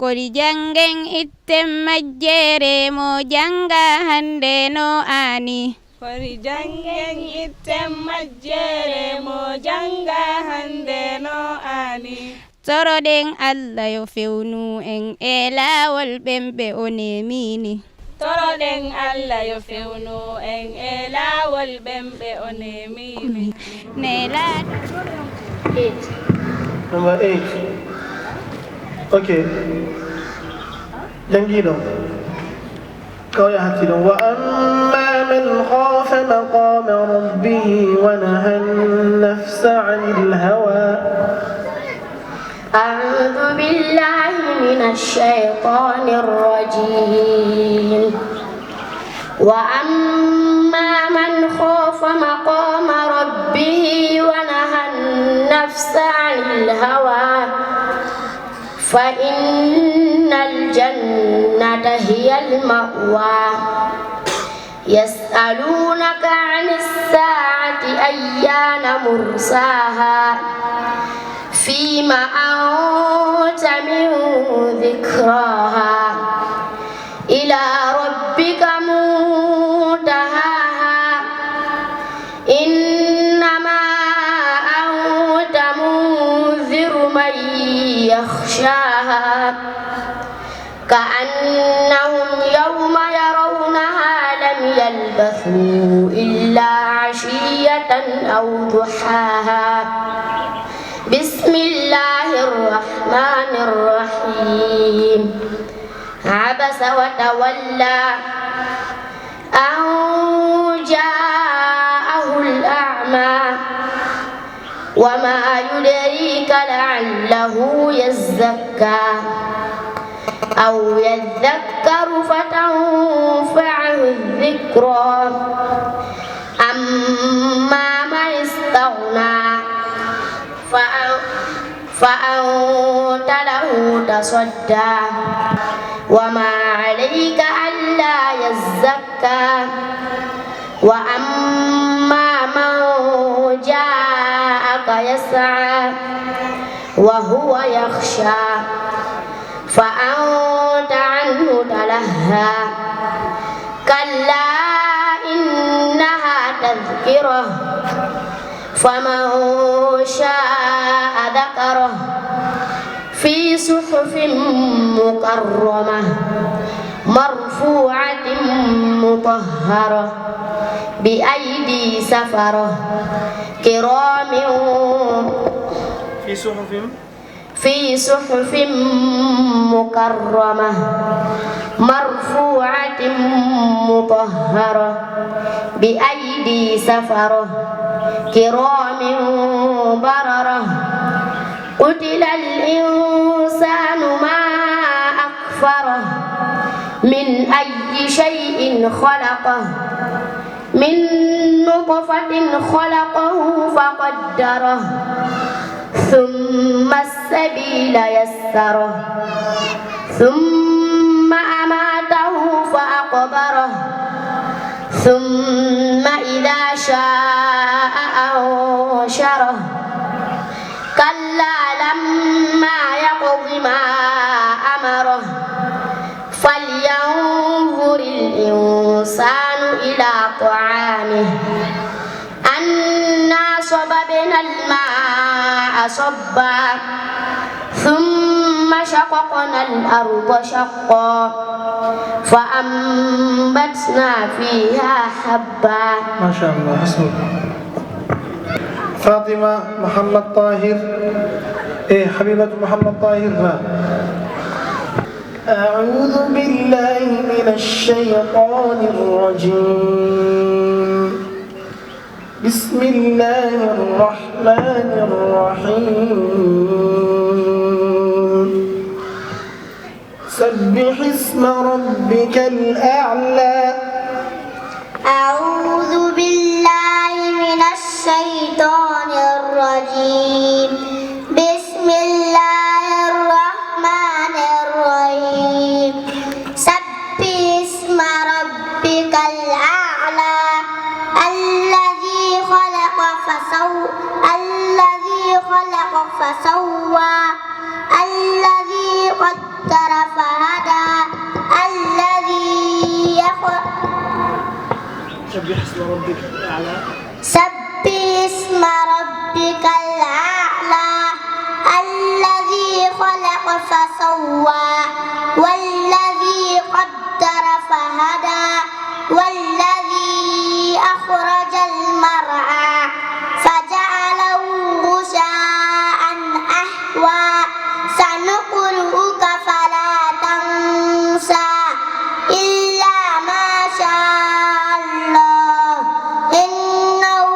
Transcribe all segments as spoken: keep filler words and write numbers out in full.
Kori janngen itten majjere mo jannga hannde no aani. Kori janngen itten majjere mo jannga hannde no aani. Toroɗen Allah yo fewnu en e laawol ɓen ɓe o nemini. Toroɗen Allah yo fewnu en e laawol ɓen ɓe o nemini. Nelaaɗo. Number eight. Okay. Janngiiɗo. Ko o yahati ɗon. وأما من خاف مقام ربه ونهى النفس عن الهوى. أعوذ بالله من الشيطان الرجيم. وأما من خاف مقام ربه ونهى النفس عن الهوى فإن الجنة هي المأوى. يسألونك عن الساعة أيان مرساها فيم أنت من ذكراها إلى ربك منتهاها إنما أنت منذر من يخشاها كأنهم يوم يرونها لم يلبثوا إلا عشية أو ضحاها. بسم الله الرحمن الرحيم. عبس وتولى أن جاءه الأعمى وما يدريك لعله يزكى أو يذكر فتنفعه الذكرى أما من استغنى فأن- فأنت له تصدى وما عليك ألا يزكى وأما من جاءك يسعى وهو يخشى فأنت عنه تلهى كلا إنها تذكرة فمن شاء ذكره في صحف مكرمة مرفوعة مطهرة بأيدي سفرة كرام في صحف في صحف مكرمة مرفوعة مطهرة بأيدي سفرة كرام بررة قتل الإنسان ما أكفره من أي شيء خلقه من نطفة خلقه فقدره ثم السبيل يسره ثم أماته فأقبره ثم إذا شاء أنشره كلا لما يقض ما أمره فلينظر الإنسان إلى طعامه أنا صببنا الماء صبا ثم شققنا الأرض شقا فأنبتنا فيها حبا. ما شاء الله، حسبك. Fatima Mouhammad Tahir e Habibatu Mouhammad Tahir Ba. أعوذ بالله من الشيطان الرجيم. بسم الله الرحمن الرحيم. سبح اسم ربك الأعلى. أعوذ بالله من الشيطان الرجيم. بسم الله الرحمن الرحيم. سبح اسم ربك الأعلى. الذي خلق فسو-، الذي خلق فسوى. الذي قدر سبح اسم ربك الأعلى. الذي خلق فسوى، والذي قدر فهدى، والذي أخرج المرعى، فجعله غثاء أحوى. سنقرئك فلا تنسى، إلا ما شاء الله، إنه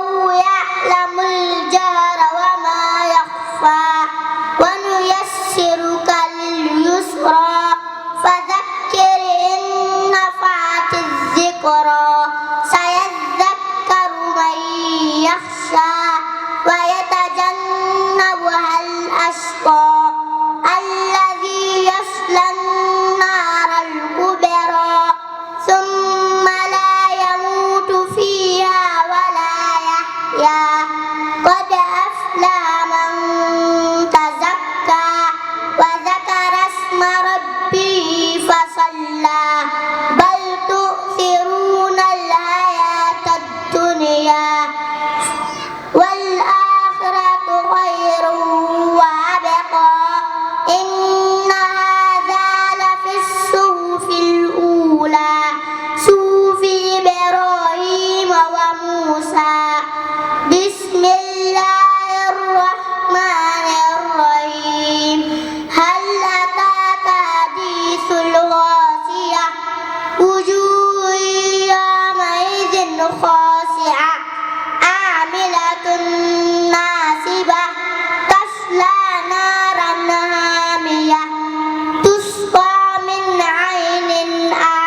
يعلم الجهر وما يخفى، ونيسرك لليسرى، فذكر إن نفعت الذكرى، سيذكر من يخشى، ويتجنبها الأشقى، الذي يصلى النار الكبرى، ثم لا يموت فيها ولا يحيا، قد أفلح من تزكى، وذكر اسم ربه فصلى، بل تؤثرون الحياة الدنيا، والآخرة خير وأبقى، إن هذا لفي الصحف الأولى، صحف إبراهيم وموسى. بسم الله الرحمن الرحيم. هل أتاك حديث الغاشية؟ وجوه يومئذ خاشعة، عاملة ناصبة، تصلى نارا حامية، تسقى من عين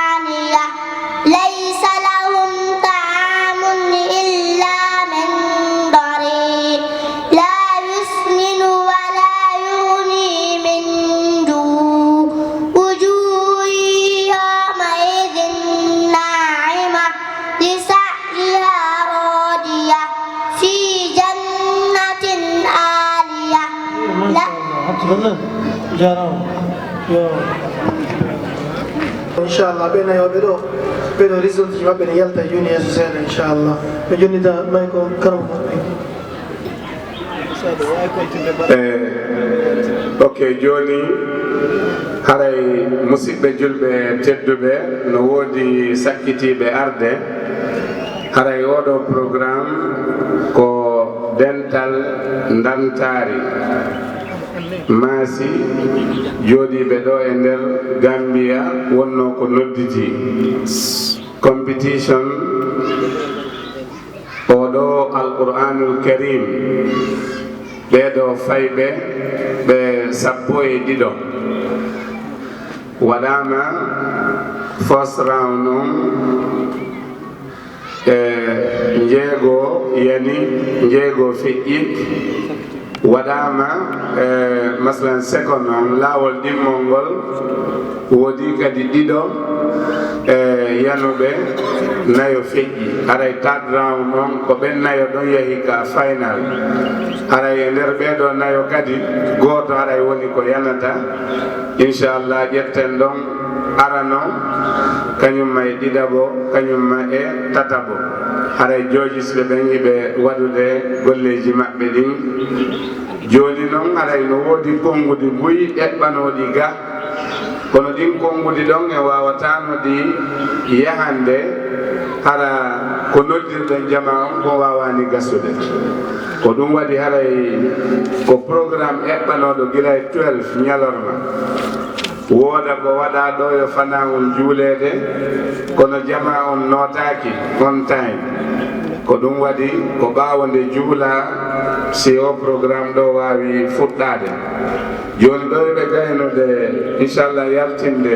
آنية، ليس لهم طعام إلا من ضريع، لا يسمن ولا يغني من جوع، وجوه يومئذ ناعمة، لسعيها راضية، في جنة عالية. Machallah, machallah. Jaaraama. Yo. Inchallah, ɓe nayooɓe ɗo, ɓe ɗo, résultat ji maɓɓe ne yalta jooni yeeso seeɗa, inchallah. Ɓe jonnita may ko karam. Eh, ok, jooni haray musidɓe julɓe tedduɓe, no woodi sakkitiiɓe arde. Haray oɗo programme ko dental ndantaari maasi jooɗiiɓe ɗo e nder Gambia wonno ko nodditi competition. Oɗo Alqur'anul Karim, ɓeɗo fayɓe ɓe sappo e ɗiɗo waɗama first round on, e njeego yani, njeego feƴƴi. Waɗaama, eh, masalan, second on, laawol ɗimmol ngol, woodi kadi ɗiɗo, eh, yanuɓe, nayo feƴƴi. Haray third round on, ko ɓen nayo ɗon yahi ka final. Haray e nder ɓee ɗoo nayo kadi, gooto haray woni ko yanata. Inchallah, ƴetten ɗon arano, kañumma e ɗiɗaɓo, kañumma e tataɓo. Haray jojisɓe ɓen hiɓe waɗude golleeji maɓɓe ɗin. Jooni non, haray no woodi konngudi buy eɓɓanooɗi ga, kono ɗin konngudi ɗon en waawataano ɗi yahande, hara ko noddirɗen jamaa on ko waawaani gasude. Ko ɗum waɗi haray ko programme eɓɓanooɗo gila e twelve ñalorma. Wooda ko waɗaa ɗo yo fanaa on juuleede, kono jamaa on nootaaki on time. Ko ɗum waɗi ko ɓaawo nde juulaa si o programme ɗo waawi fuɗɗaade. Jooni ɗo eɓe gaynude, inchallah, yaltinde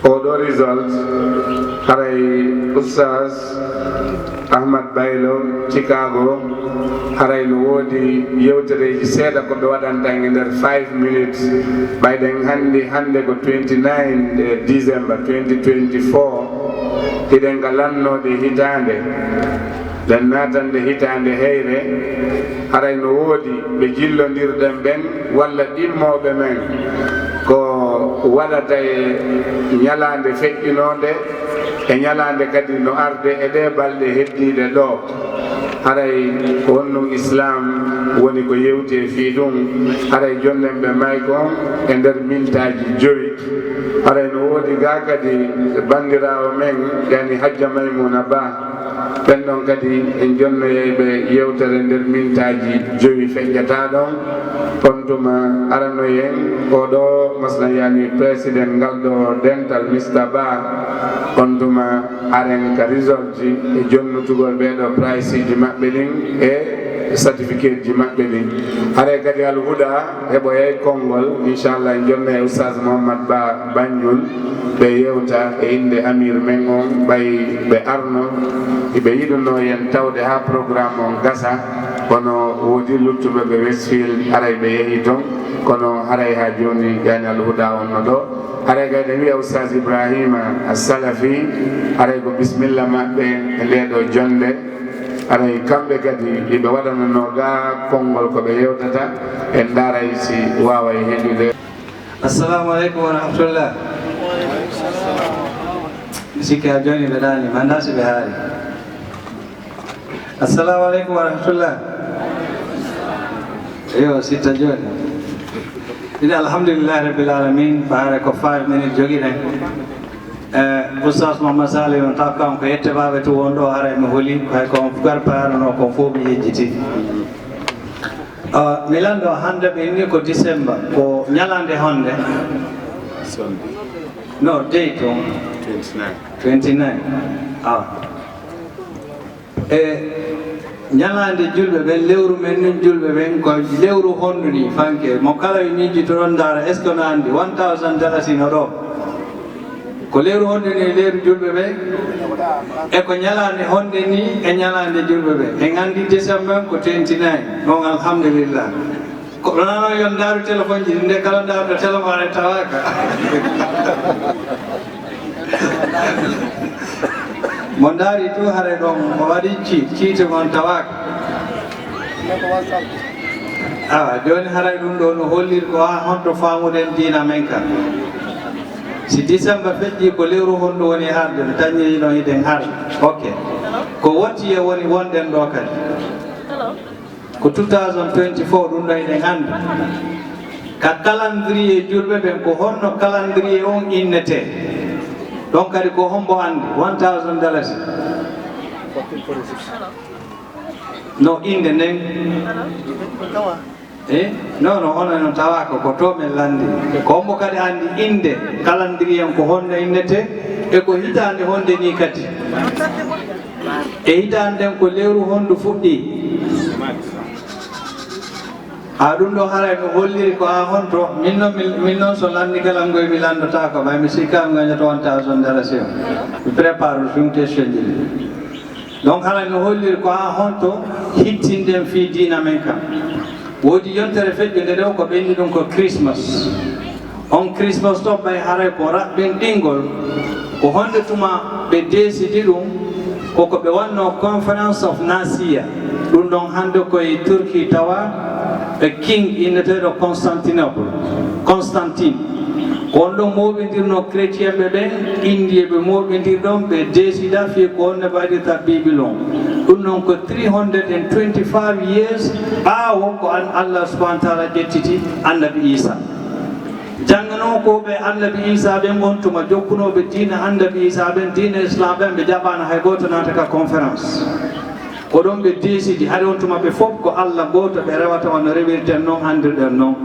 oɗo result, haray Oustaz Ahmad Baylo, Chicago, haray no woodi yewtereeji seeɗa ko ɓe waɗanta en e nder five minutes. Ɓayɗen hannde, hannde ko twenty-nine December twenty twenty-four, hiɗen ka lannoode hitaande, ɗen naatande hitaande heyre, haray no woodi ɓe jillondirɗen ɓen walla ɗimmooɓe men ko waɗata e ñalaande feƴƴunoonde, E ñalaande kadi no arde e ɗee balɗe heddiiɗe ɗoo, haray ko honɗum Islaam woni ko yewti e fii ɗum, haray jonɗen ɓe mayko on e nder mintaaji jowi. Haray no woodi gaa kadi banndiraawo men, yani Hajja Maymuna Ba, ɓen ɗon kadi en jonnoyay ɓe yewtere nder mintaaji jowi feƴƴataa ɗon. On tuma aranoyen oo ɗoo, masalan, yani président ngal ɗoo dental, Mister Ba, on tuma aren ka result ji e jonnutugol ɓee ɗoo price ji maɓɓe ɗin e certificate ji maɓɓe ɗin. Haray kadi Alhuda heɓoyay konngol, inchallah, en jonnoyay Oustaz Mouhammad Ba Banjul, ɓe yewta e innde Amir men on, ɓay ɓe arno, hiɓe yiɗunoo yen tawde haa programme on gasa, kono woodi luttuɓe ɓe Westfield, haray ɓe yehi ton, kono haray haa jooni yani Alhuda on no ɗoo. Haray kadi en wi'a Oustaz Ibrahima As-Salafi, haray ko bismilla maɓɓe e ndee ɗoo jonnde. Haray kamɓe kadi hiɓe waɗananoo gaa konngol ko ɓe yewtata, en ndaaray si waaway heɗude. Assalamu aleykum wa rahmatullah. Mi sikki haa jooni ɓe ɗaani, mi anndaa si ɓe haari. Assalamu aleykum wa rahmatullah. Yo, sitta jooni. Ina alhamdulillahi rabbil alamin, ɓaare ko five minutes jogiɗen. Eh, Oustaz Mouhammad Salih on taw kanko yette baɓe to won ɗo, haray mi holi, hay ko on garpaano ko fof mi yejjiti. Ah, mi lanndo hannde ɓe inni ko December, ko ñalande honde? Sunday. No, date on? Twenty-nine. Twenty-nine. Ah. E ñalaande julɓe ɓen, lewru men nun julɓe ɓen, ko lewru hondu ni fanke? Mo kala yo miijito ɗon ndaara, est-ce que no anndi one thousand dalasi no ɗo? Ko lewru hondu ni lewru julɓe ɓen? E ko ñalaande honde ni e ñalaande julɓe ɓen? En anndi décembre ko twenty-nine, on alhamdulillah. Ko ɗon ano yon ndaaru téléphone ji, nde kala ndaarɗo téléphone e tawaaka. Mo ndaari tu hare ɗon, mo waɗi ci-, ciite mon tawaaka. Awa, jooni haray ɗum ɗo no hollir ko haa honto faamuɗen diina men kan. Si Disamba feƴƴi ko lewru hondu woni harde, mi tañiri ɗon hiɗen harde. Ok. Ko woti e woni wonɗen ɗo kadi. Ko two thousand twenty-four, ɗum ɗo eɗen anndi. Ka calendrier julɓe ɓen, ko honno calendrier on innetee? Ɗon kadi ko hombo anndi? One thousand dalasi. No innde nden? Eh? Non, non, onon non tawa ko, ko to men lanndi. Ko hombo kadi anndi innde calendrier on, ko honno innetee? E ko hitaande honde ni kadi? E hitaande nden ko lewru hondu fuɗɗi? A ɗum ɗo haray no holliri ko a honto, min non, min, min non so lanndi kala ngoy mi lanndata ko, ɓay mi sikka mi gañata on thousand dalasi o. Mi prépare ɗum question ji ɗi. Donc haray no holliri ko a honto hittinden fii diina men kan. Woodi yontere feƴƴunde ɗo ko ɓenni ɗum ko Christmas. On Christmas to ɓay haray ko raɓɓinɗingol, ko honde tuma ɓe deesidi ɗum, ko ko ɓe wanno Conference of Nicaea, ɗum ɗon hande ko e Turki tawa, e king inneteeɗo Constantinople, Constantine. Ko on ɗon mooɓindirno chrétien ɓe ɓen, Indie ɓe mooɓindir ɗon, ɓe deesida fii ko honde ɓe waɗirta Bible on. Ɗum ɗon ko three hundred and twenty-five years ɓaawo ko an Allah subhanahu wa ta'ala ƴettiti annabi Isa. Jannganooɓe Annabi Iisaa ɓen on tuma, jokkunooɓe diina Annabi Iisaa ɓen, diina Islaam ɓen, ɓe jaɓaano hay gooto naata ka conférence. Ko ɗon ɓe deesidi, hari on tuma ɓe fof ko Alla gooto ɓe rewata, wano rewirten non, anndirɗen non.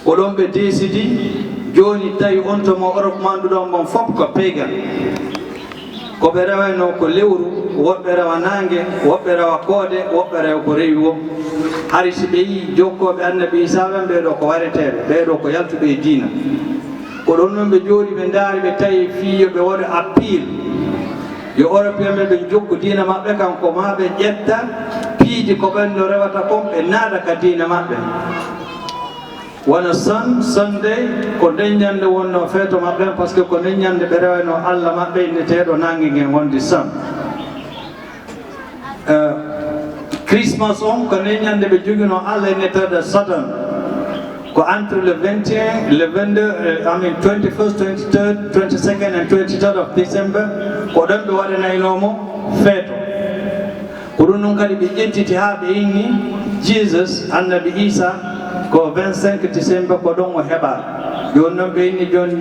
Ko ɗon ɓe deesidi, jooni tawi on tuma Europe manduɗon mon fof ko pagan. Ko ɓe rewaynoo ko lewru, woɓɓe rewa naange, woɓɓe rewa koode, woɓɓe rewa ko rewi woo. Hari si ɓe yi'i jokkooɓe Annabi Iisaa ɓen, ɓee ɗoo ko wareteeɓe, ɓee ɗoo ko yaltuɓe e diina. Ko ɗon non ɓe jooɗi, ɓe ndaari, ɓe tawi fii yo ɓe waɗu appel. Yo Européen ɓe, ɓe jokku diina maɓɓe kan, ko maa ɓe ƴetta piiji ko ɓen no rewata kon, ɓe naata ka diina maɓɓe. Wano Sun, Sunday, ko nden ñande wonno feeto maɓɓe, parce que ko nden ñande ɓe rewaynoo Alla maɓɓe inneteeɗo naange ngen, wondi Sun. Eh, Christmas on, ko nden ñande ɓe joginoo Alla inneteeɗo Saturn. Ko entre le vingt et un, le vingt-deux, euh, I mean, twenty-first, twenty-third, twenty-second and twenty-third of December, ko ɗon ɓe waɗanaynoo mo feeto. Ko ɗum ɗum kadi ɓe ƴettiti haa ɓe inni Jesus, Annabi Isa, ko vingt-cinq December, ko ɗon o heɓaa. Jooni noon ɓe inni jooni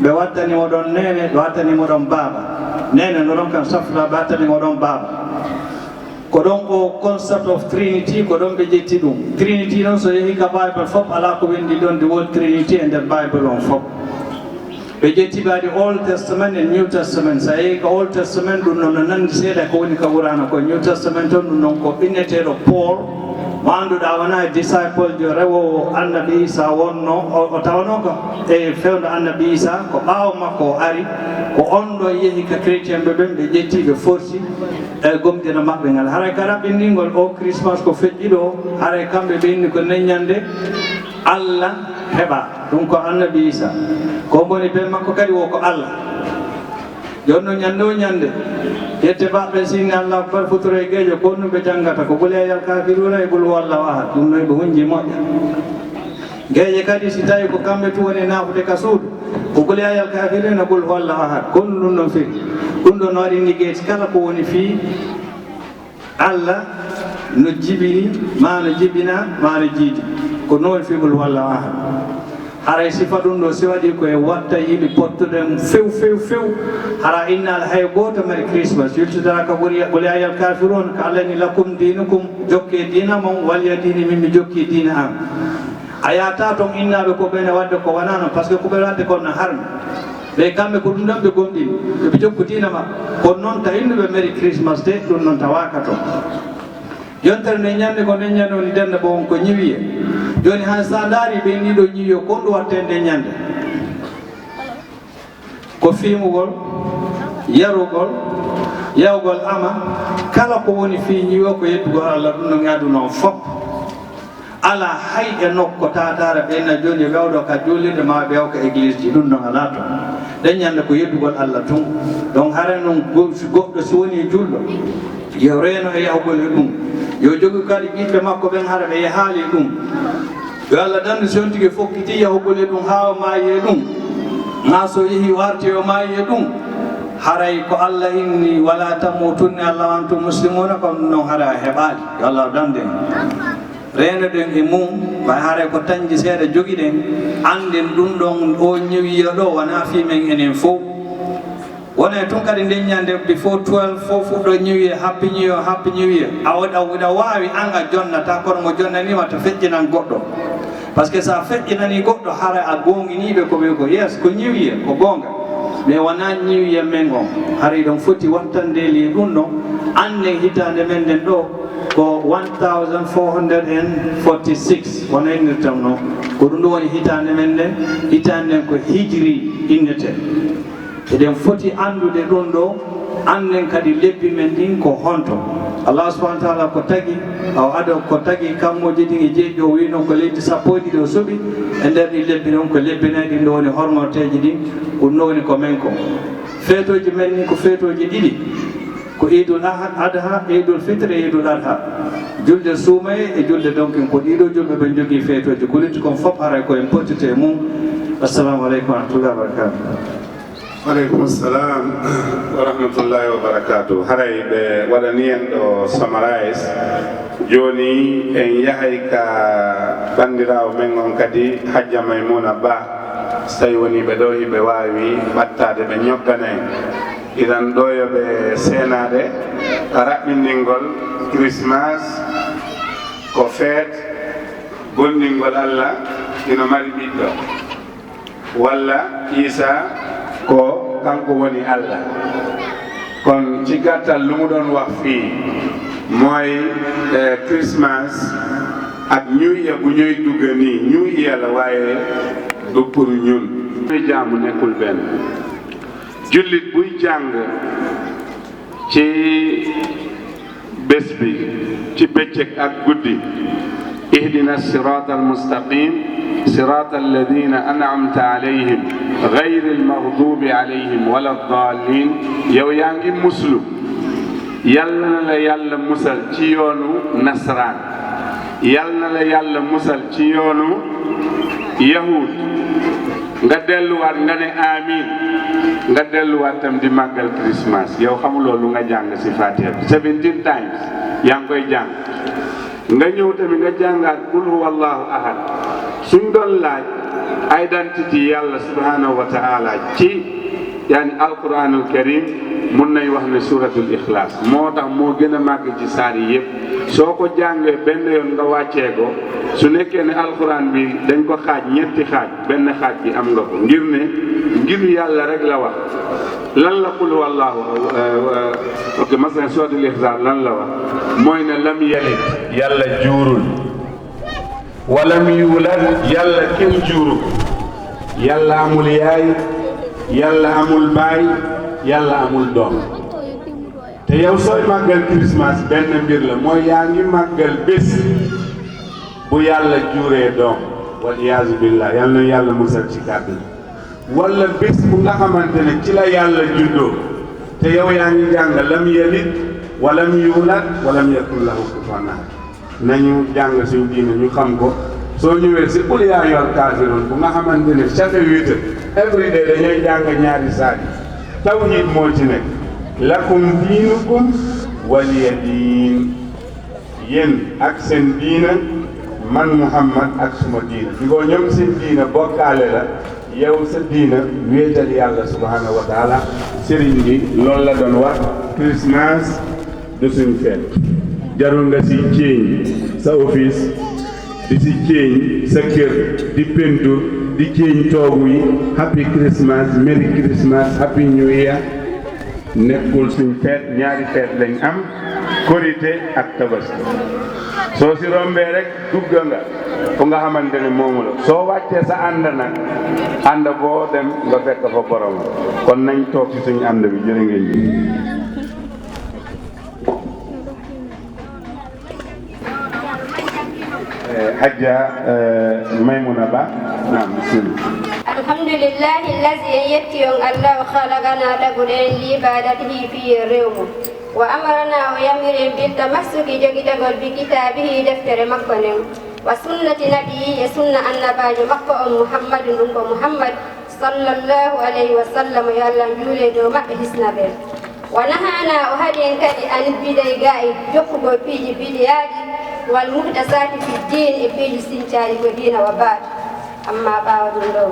ɓe wattani mo ɗon neene, ɓe wattani mo ɗon baaba. Neene no ɗon kam safra, ɓe wattani mo ɗon baaba. Ko ɗon o concept of Trinity, ko ɗon ɓe ƴetti ɗum. Trinity noon, so yehi ka Bible fof, alaa ko winndi ɗon the word Trinity e nder Bible on fof. Ɓe ƴetti ɓe waɗi Old Testament e New Testament. So a yehi ka Old Testament, ɗum noon no nanndi seeɗa ko woni ka Qur'aana, ko New Testament toon, ɗum noon ko inneteeɗo Paul, mo annduɗaa wonaa e disciple jo rewoowo Annabi Isa wonnoo, o, o tawanoo ko e fewndo Annabi Isa, ko ɓaawo makko o ari, ko on ɗon yehi ka chrétien ɓe ɓen, ɓe ƴetti, ɓe forci, e gomɗinal maɓɓe ngal. Haray ka raɓɓinɗingol o Christmas ko feƴƴi ɗo, haray kamɓe ɓe inni ko nden ñannde Allah heɓa. Ɗum ko Annabi Isa. Ko woni ben makko kadi wo ko Allah. Jooni noon ñannde o ñannde, ƴette baɓɓe sinni Allahu Akbar, futuro e geeƴo, ko honɗum ɓe janngata? Ko Qul yaa ayyuhal kaafiruuna e Qul huwallahu ahad. Ɗum noon ɓe hunji moƴƴa. Geeƴe kadi, si tawi ko kamɓe tun woni naafude ka suudu, ko Qul yaa ayyuhal kaafiruuna, Qul huwallahu ahad. Ko honɗum ɗum ɗon firi? Ɗum ɗon no waɗi negate kala ko woni fii Allah no jibini, maa no jibina, maa no jiidi. Ko noon fii Qul huwallahu ahad. Haray sifa ɗum ɗo, si waɗi ko e watta yimɓe pottude few, few, few. Hara innaali hay gooto mari Christmas. Yiltidara ka Qul yaa, Qul yaa ayyuhal kaafiruun, ka Allah ni lakum diinukum, jokke diina mon, waliya diini, min mi jokki diina am. A yaata ton innaaɓe ko ɓe ne waɗde ko wanaa non, parce que ko ɓe waɗde kon no harmi. Ɓe kamɓe ko ɗum ɗon ɓe gomɗini, ɓe jokku diina maɓɓe. Kono noon tawi no ɓe mari Christmas de, ɗum noon tawaaka ton. Yontere nden ñannde ko nden ñannde woni dennda bo on ko New Year. Jooni han sa ndaari ɓe ni ɗo New Year, ko honɗum watte nden ñannde? Ko fiimugol, yarugol, yahugol ama, kala ko woni fii New Year ko yeddugol Allah, ɗum no ngaadu noon fop. Alaa hay e nokko taataara ɓe na jooni ɓewɗo ka juulirde ma ɓew ka église ji, ɗum ɗon alaa ton. Nden ñannde ko yeddugol Allah tun. Donc hara non go-, si goɗɗo si woni julɗo, yo reeno e yahugol e ɗum. Yo jogu kadi ɓiɓɓe makko ɓen hara ɓe yahaali e ɗum. Yo Allah dandu si on tigi fokkiti yahugol e ɗum haa o maayi e ɗum. Maa so yehi o arti o maayi e ɗum. Haray ko Allah inni, "Wala tamutunna illa wa antum muslimuna," ko ɗum non hara a heɓaali. Yo Allah dandu en. Reenoɗen e mum, ɓay haray ko tañji seeɗa jogiɗen, annden ɗum ɗon o New Year ɗo wonaa fii men enen fow. Wonay tun kadi nden ñannde before twelve fow fuɗɗo New Year, Happy New Year, Happy New Year. A waɗa, a waɗa waawi an a jonnata, kono mo jonnaniima ta feƴƴinan goɗɗo. Parce que sa feƴƴinanii goɗɗo, hara a goonginiiɓe ko ɓe ko, yes, ko New Year, ko goonga. Mais wonaa New Year men on. Hara hiɗon foti wattandeeli e ɗum ɗon, annden hitaande men nden ɗo, ko one thousand four hundred and forty-six, wano innirten non. Ko ɗum ɗum woni hitaande men nden, hitaande nden ko hijri innetee. Eɗen foti anndude ɗum ɗo, annden kadi lebbi men ɗin ko honto. Allah subhanahu wa ta'ala ko tagi, awa ado ko tagi kammuuji ɗin e jeeɗi o wiino ko lebbi sappo e ɗiɗi o suɓi, e nder ɗin lebbi ɗon ko lebbi nayi ɗin ɗo woni hormorteeji ɗin, ɗum ɗo woni ko men ko. Feetooji men ɗin ko feetooji ɗiɗi. Ko Iidul Aha-, Adha, Iidul Fitr e Iidul Adha. Julde suumaye e julde donkin, ko ɗiɗo julɓe ɓe jogii feetooji. Ko lutti kon fof haray ko en pottite e mum. Assalamu aleykum wa rahmatullahi wa barakatuh. Wa aleykum salam wa rahmatullahi wa barakatuh. Haray ɓe waɗani en ɗo summarize. Jooni en yahay ka banndiraawo men on kadi, Hajja Maymuna Ba. So tawi woni ɓe ɗo, hiɓe waawi ɓattaade, ɓe ñoggana en. Idan ɗo yo ɓe seenaade ka raɓɓinɗingol Christmas, ko feet gonɗingol Allah, hino mari ɓiɗɗo, walla Iisa ko kanko woni Allah. Kon ci gàttal, lu mu doon wax fii mooy, eh, Christmas ak New Year bu ñuy dugg nii, New Year la, waaye du pour ñun. Ñuy jaamu nekkul benn. Jullit buy jàng ci bés bi, ci bëccëg ak guddi, ihdina siratal mustaqim, siratal ladina an'amta alayhim, ghayril maghdubi alayhim wala dallin. Yow yaa ngi muslu, yal na la Yàlla musal ci yoonu nasaraan, yal na la Yàlla musal ci yoonu Yahud, nga delluwaat, nga ne amiin, nga delluwaat tam di màggal Christmas. Yow, xamuloo lu nga jàng si Fatiha bi? Seventeen times yaa ngi koy jàng. Nga ñëw tamit nga jàngaat qul huwallahu ahad. Suñ doon laaj identity Yàlla subhanahu wa ta'ala ci, yaani, Alquranul Karim, mun nañ wax ne Suratul Ixlaas moo tax moo gën a màgg ci saar yi yépp. Soo ko jàngee benn yoon nga wàccee ko, su nekkee ne Alquran bi dañ ko xaaj ñetti xaaj, benn xaaj bi am nga ko, ngir ne ngir Yàlla rek la wax. Lan la qul huwallahu, euh, euh, ok, masalan, Suratul Ixlaas lan la wax? Mooy ne lam yalid, Yàlla juurul. Walam yuulad, Yàlla kenn juuru ko. Yàlla amul yaay, Yàlla amul baay, Yàlla amul doom. Te yow, sooy màggal Christmas, benn mbir la, mooy yaa ngi màggal bés bu Yàlla juuree doom. Wal iyaazu billah, Yàlla na Yàlla musal ci kàddu. Wala bés bu nga xamante ne ci la Yàlla juddoo, te yow yaa ngi jàng lam yalid walam yuulad walam yakun lahu kufuwan ahad. Nañu jàng suñ diine, ñu xam ko. Soo ñëwee si qul yaa ayyuhal kaafiruun, bu nga xamante ne chaque huit heures, every day, dañuy jàng ñaari saar yi. Tawhiid moo ci nekk. Lakum diinukum waliya diin. Yéen ak seen diina, man Muhammad ak suma diina. Di ko ñoom seen diina bokkaale la, yow sa diina wéetal Yàlla subhanahu wa taala. Sëriñ bi loolu la doon wax. Christmas du suñ feet. Jarul nga si change sa office, di si change sa kër, di peinture, di change toogu yi. Happy Christmas, Merry Christmas, Happy New Year. Nekkul suñ feet, ñaari feet lañ am, Korité ak Tabaski. Soo si rombee rek, dugga nga fu nga xamante ne moomu la. Soo wàccee sa ànd nag, ànd boo dem nga fekk fa borom. Kon nañ toog ci suñ ànd bi. Jërë ngeen jëf. Eh, Hajja, eh, Maymuna Ba. Naam, bismillah. Alhamdulillahi allazi, en yetti on Allah, khalaqana, tagguɗo en, li ibadatihi, fii rewmo. Wa amarana, o yamiri en, bil tamassuki, jogitagol, bi kitabihi, deftere makko nden. Wa sunnati nabiyyi, e sunna annabaajo makko on, Muhammadun, ɗum ko Muhammad, sallallahu alayhi wa sallam, yo Allah juule dow maɓɓe, hisna ɓe. Wa nahana, o haɗi en kadi, an bidai ga'i, jokkugol piiji bidiyaaɗi, wal muhdasati fi diin, e piiji sincaaɗi ko diina, wa baad. Amma ɓaawo ɗum ɗo.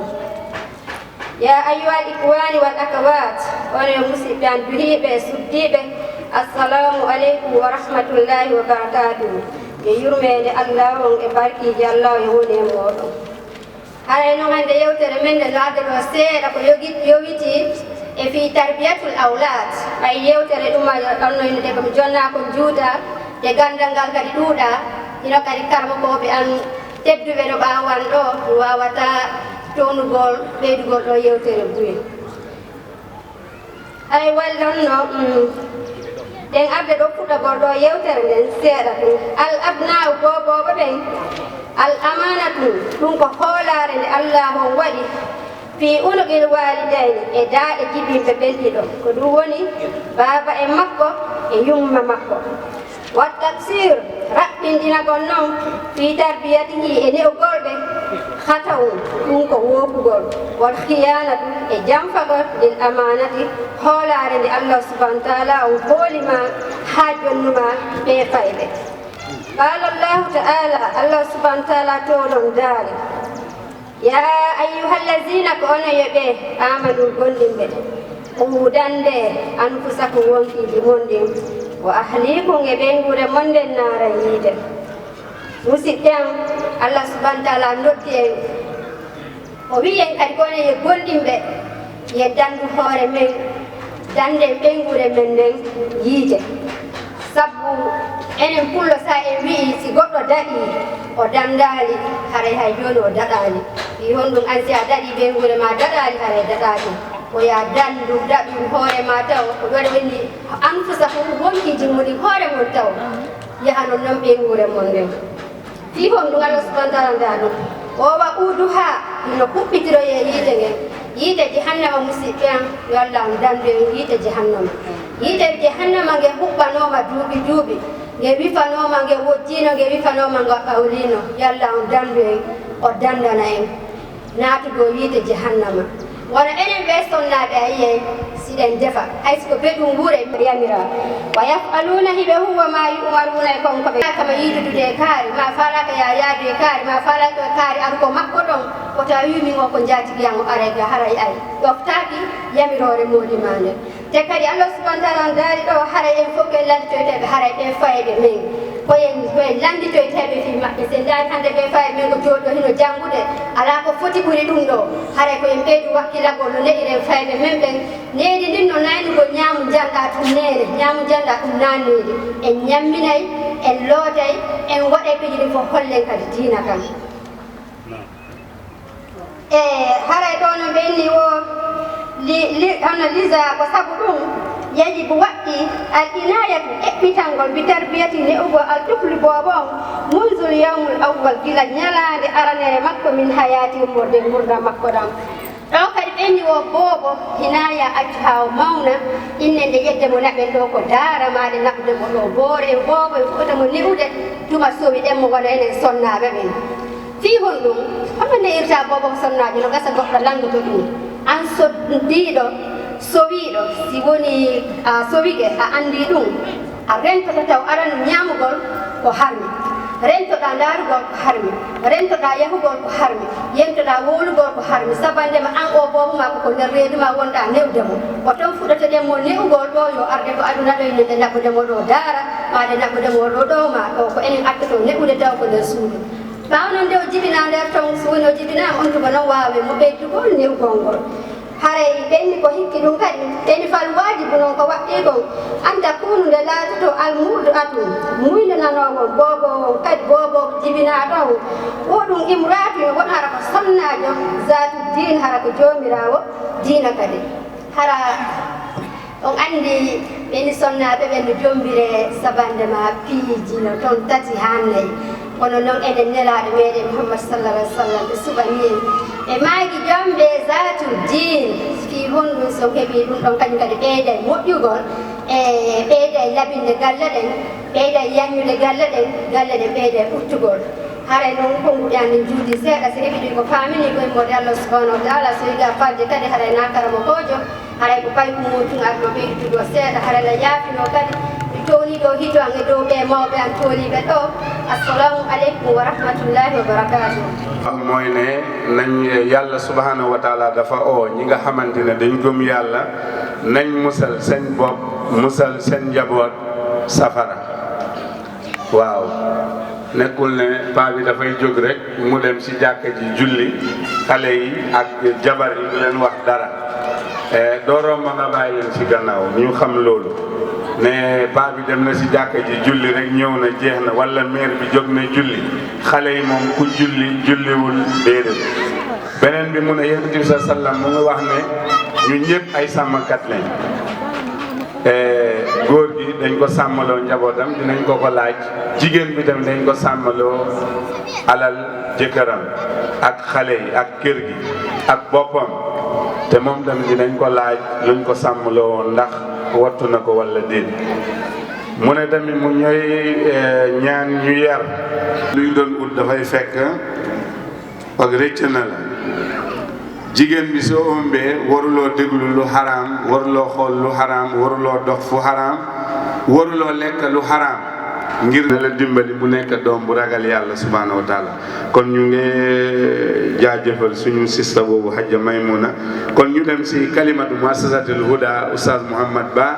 Ya ayyuhal ikhwani wal akhawat, onon musiɓɓe an duhiiɓe e suddiiɓe, assalamu aleykum wa rahmatullahi wa barakatuhu. Yo yurmeende Allah on e barkiiji Allah on e woni e mooɗon. Haray non hannde yewtere men nde laade ɗo seeɗa ko yogi-, yowitii e fii tarbiyatul awlaad. Ɓay yewtere ɗum a ɗonnoynude ko mi jonnaa ko juuta, de ganndal ngal kadi ɗuuɗaa, hino kadi karamokooɓe an tedduɓe no ɓaawan ɗo, mi waawataa townugol, ɓeydugol ɗo yewtere buy. Ay, wallonno, mm, ɗen arde ɗo fuɗɗagol ɗo yewtere nden seeɗa tun. Al abna'u, boobooɓe ɓen, al amanatu, ɗum ko hoolaare nde Allaahu on waɗi, fii unuqil waalidayni, e daaɗe jibinɓe ɓen ɗiɗo, ko ɗum woni baaba en makko e yumma makko. Wa taksir, raɓɓinɗinagol non, fii tarbiyatihi, e ne'ugol ɓe, khata'un, ɗum ko woofugol, wal khiyanatu, e janfagol, lil amanati, hoolaare nde Allah subhanahu wa ta'ala on hooli ma haa jonnu ma ɓe fayɓe. Qala Allahu ta'ala, Allah subhanahu wa ta'ala toon on daali. Ya ayyuhallazina, ko onon yo ɓe, amanu, gomɗinɓe, qu, dande, anfusakum, wonkiiji mon ɗin, wa ahlikum, e ɓeynguure mon nden, naara, yiite. Musidɓe am, Allah subhanahu wa ta'ala noddi en, o wi'i en kadi ko onon yo gomɗinɓe, yo dandu hoore men, danden ɓeynguure men nden yiite. Sabu enen pullo, sa en wi'i si goɗɗo daɗii, o dandaali, haray hay jooni o daɗaali. Fii honɗum an si a daɗii ɓeynguure ma daɗaali, haray daɗaaki? Ko yo a dandu, daɗu hoore ma taw, ko ɗum woni anfusakum, wonkiiji mon ɗin, hoore mon taw. Yahanon non ɓeynguure mon nden. Fii honɗum Allah subhanahu wa ta'ala ndaa ɗum? O wa uduha, hino huɓɓitiroyee yiite ngen. Yiite jahannama, musiɓɓe am, yo Allah on dandu en yiite jahannama. Yiite jahannama nge huɓɓanooma duuɓi duuɓi, nge wifanooma, nge wojjiino, nge wifanooma, nge ɓawliino. Yo Allah on dandu en, o dandana en. naatugol yiite jahannama. Wano enen ɓee sonnaaɓe a yiyay, si ɗen defa, hay si ko beɗum wuure yamira. Wa yaf'aluuna, hiɓe huwa ma yu'maruuna, e kon ko ɓe kama yiidudude e kaari, ma faalaaka ya yaadu e kaari, ma faalaaka e kaari aru ko makko ɗon, wota wi'u min o ko njaatigi an o aray ga, haray ay ɗoftaaki yamiroore moodi maa nden. Te kadi Allah subhanahu wa taala on daari ɗo, haray en fof ko en lannditoyteeɓe, haray ɓe fayɓe men. Ko en, ko en lannditoyteeɓe fii maɓɓe. Si en ndaari hannde ɓe fayɓe men ko jooɗo hino janngude, alaa ko foti ɓuri ɗum ɗo. Haray ko en ɓeydu wakkilagol no neɗiren fayɓe men ɓen. Needi ndin no naynugol ñaamu njanɗa ɗum neere, ñaamu njanɗa ɗum naa needi. En ñamminay, en lootay, en waɗay piiji ɗin fof hollen kadi diina kan. E haray ɗo no ɓenni o li, li, hono lisa ko sabu ɗum yajibu waɗɗi al inayatu eɓɓitangol bi tarbiyati ne'ugol al tufli boobo on munzul yawmul awwal gila ñalaande aranere makko min hayati ummorde ngurdam makko ɗam. Ɗo kadi ɓenni o boobo hinaya accu haa o mawna inne nde yedde mo naɓen ɗo ko daara maade naɓude mo ɗo boore e boobo e fuɗata mo ne'ude tuma sowi ɗen mo wona enen sonnaaɓe ɓen. Fii honɗum? Hono ne'irta boobo ko sonnaajo no gasa goɗɗo lanndoto ɗum. An soddiiɗo, sowiiɗo, si woni a sowike, a anndi ɗum, a rentoto taw aranum ñaamugol ko harmi, rentoɗaa ndaarugol ko harmi, rentoɗaa yahugol ko harmi, yentoɗaa wowlugol ko harmi, sabannde ma an o boobo ma ko ko nder reedu ma wonɗaa ne'ude mo. Ko ton fuɗɗotoɗen mo ne'ugol ɗo yo arde ko aduna ɗo, inde nde naɓude mo ɗo daara, maa nde naɓude mo ɗo ɗo ma ɗo, ko enen attoto ne'ude taw ko nder suudu. Ɓaawo non nde o jibinaa nder ton, so woni o jibinaama, on tuma non waawen mo ɓeydugol newgol ngol. Haray ɓenni ko hikki ɗum kadi, ɓenni fal waajibu non ko waɗɗii kon, an takunu nde laatoto al murdu atun, muynananoowon boobo on kadi boobo jibinaaɗo on, wo ɗum imraatu yo won hara ko sonnaajo zaatu diin, hara ko joomiraawo diina kadi. Hara on anndi ɓeni sonnaaɓe ɓen no jommbire sabannde ma piiji no toon tati haa nayi. Kono noon enen nelaaɗo meeɗen Muhammad sallallahu alaihi wasallam ɓe suɓanii en. Ɓe maaki jommbee zaatu diin fii honɗum so on heɓii ɗum ɗon kañum kadi ɓeyday moƴƴugol e ɓeyday labinde galle ɗen, ɓeyday yaññude galle ɗen, galle ɗen ɓeyday ɓuttugol. Haray noon konnguɗi amen juuti seeɗa, si heɓi ɗum ko faamini ko immorde Allah subhanahu wa taala, so yiga falde kadi haray na karamokoojo, haray ko pay ko mootun arɗo ɓeydutude o seeɗa, haray na yaafinoo kadi mi townii ɗo hito an e dow ɓee mawɓe an tooniiɓe ɗo. Assalamu aleykum wa rahmatullahi wa barakaatuh. Mooy ne nañ Yàlla subhanahu wa taala dafa oo ñi nga xamante ne dañ gëm Yàlla, nañ musal seen bopp, musal seen njaboot safara. Waaw, nekkul ne paa bi dafay jóg rek mu dem ci jàkka ji julli, xale yi ak jabar yi du leen wax dara. Eh, doo romb nga bàyyi leen ci gannaaw, ñu xam loolu ne paa bi dem na ci jàkka ji julli rek ñëw na, jeex na, wala meer bi jóg na julli, xale yi moom ku julli julliwul, déedéet. Beneen bi mu ne Yonent bi sa sallam mu ngi wax ne ñu ñëpp ay sàmmkat lañ. Eh, góor gi dañ ko sàmmaloo njabootam, dinañ ko ko laaj. Jigéen bi tamit dañ ko sàmmaloo alal jëkkëram ak xale yi ak kër gi ak boppam. Te moom tamit dinañ ko laaj luñ ko sàmmaloo woon, ndax wattu na ko walla déet. Mu ne tamit mu ñooy, eh, ñaan ñu yar. Luñ doon ut dafay fekk ak rëcc na la. Jigéen bi soo ëmbee waruloo déglu lu xaraam, waruloo xool lu xaraam, waruloo dox fu xaraam, waruloo lekk lu xaraam. Ngir na la dimbali mu nekk doom bu ragal Yàlla subhanahu wa taala. Kon ñu ngi jaajëfal suñu sista boobu, Hajja Maymuna. Kon ñu dem ci kalimatu muassasatul Huda, Oustaz Mouhammad Ba,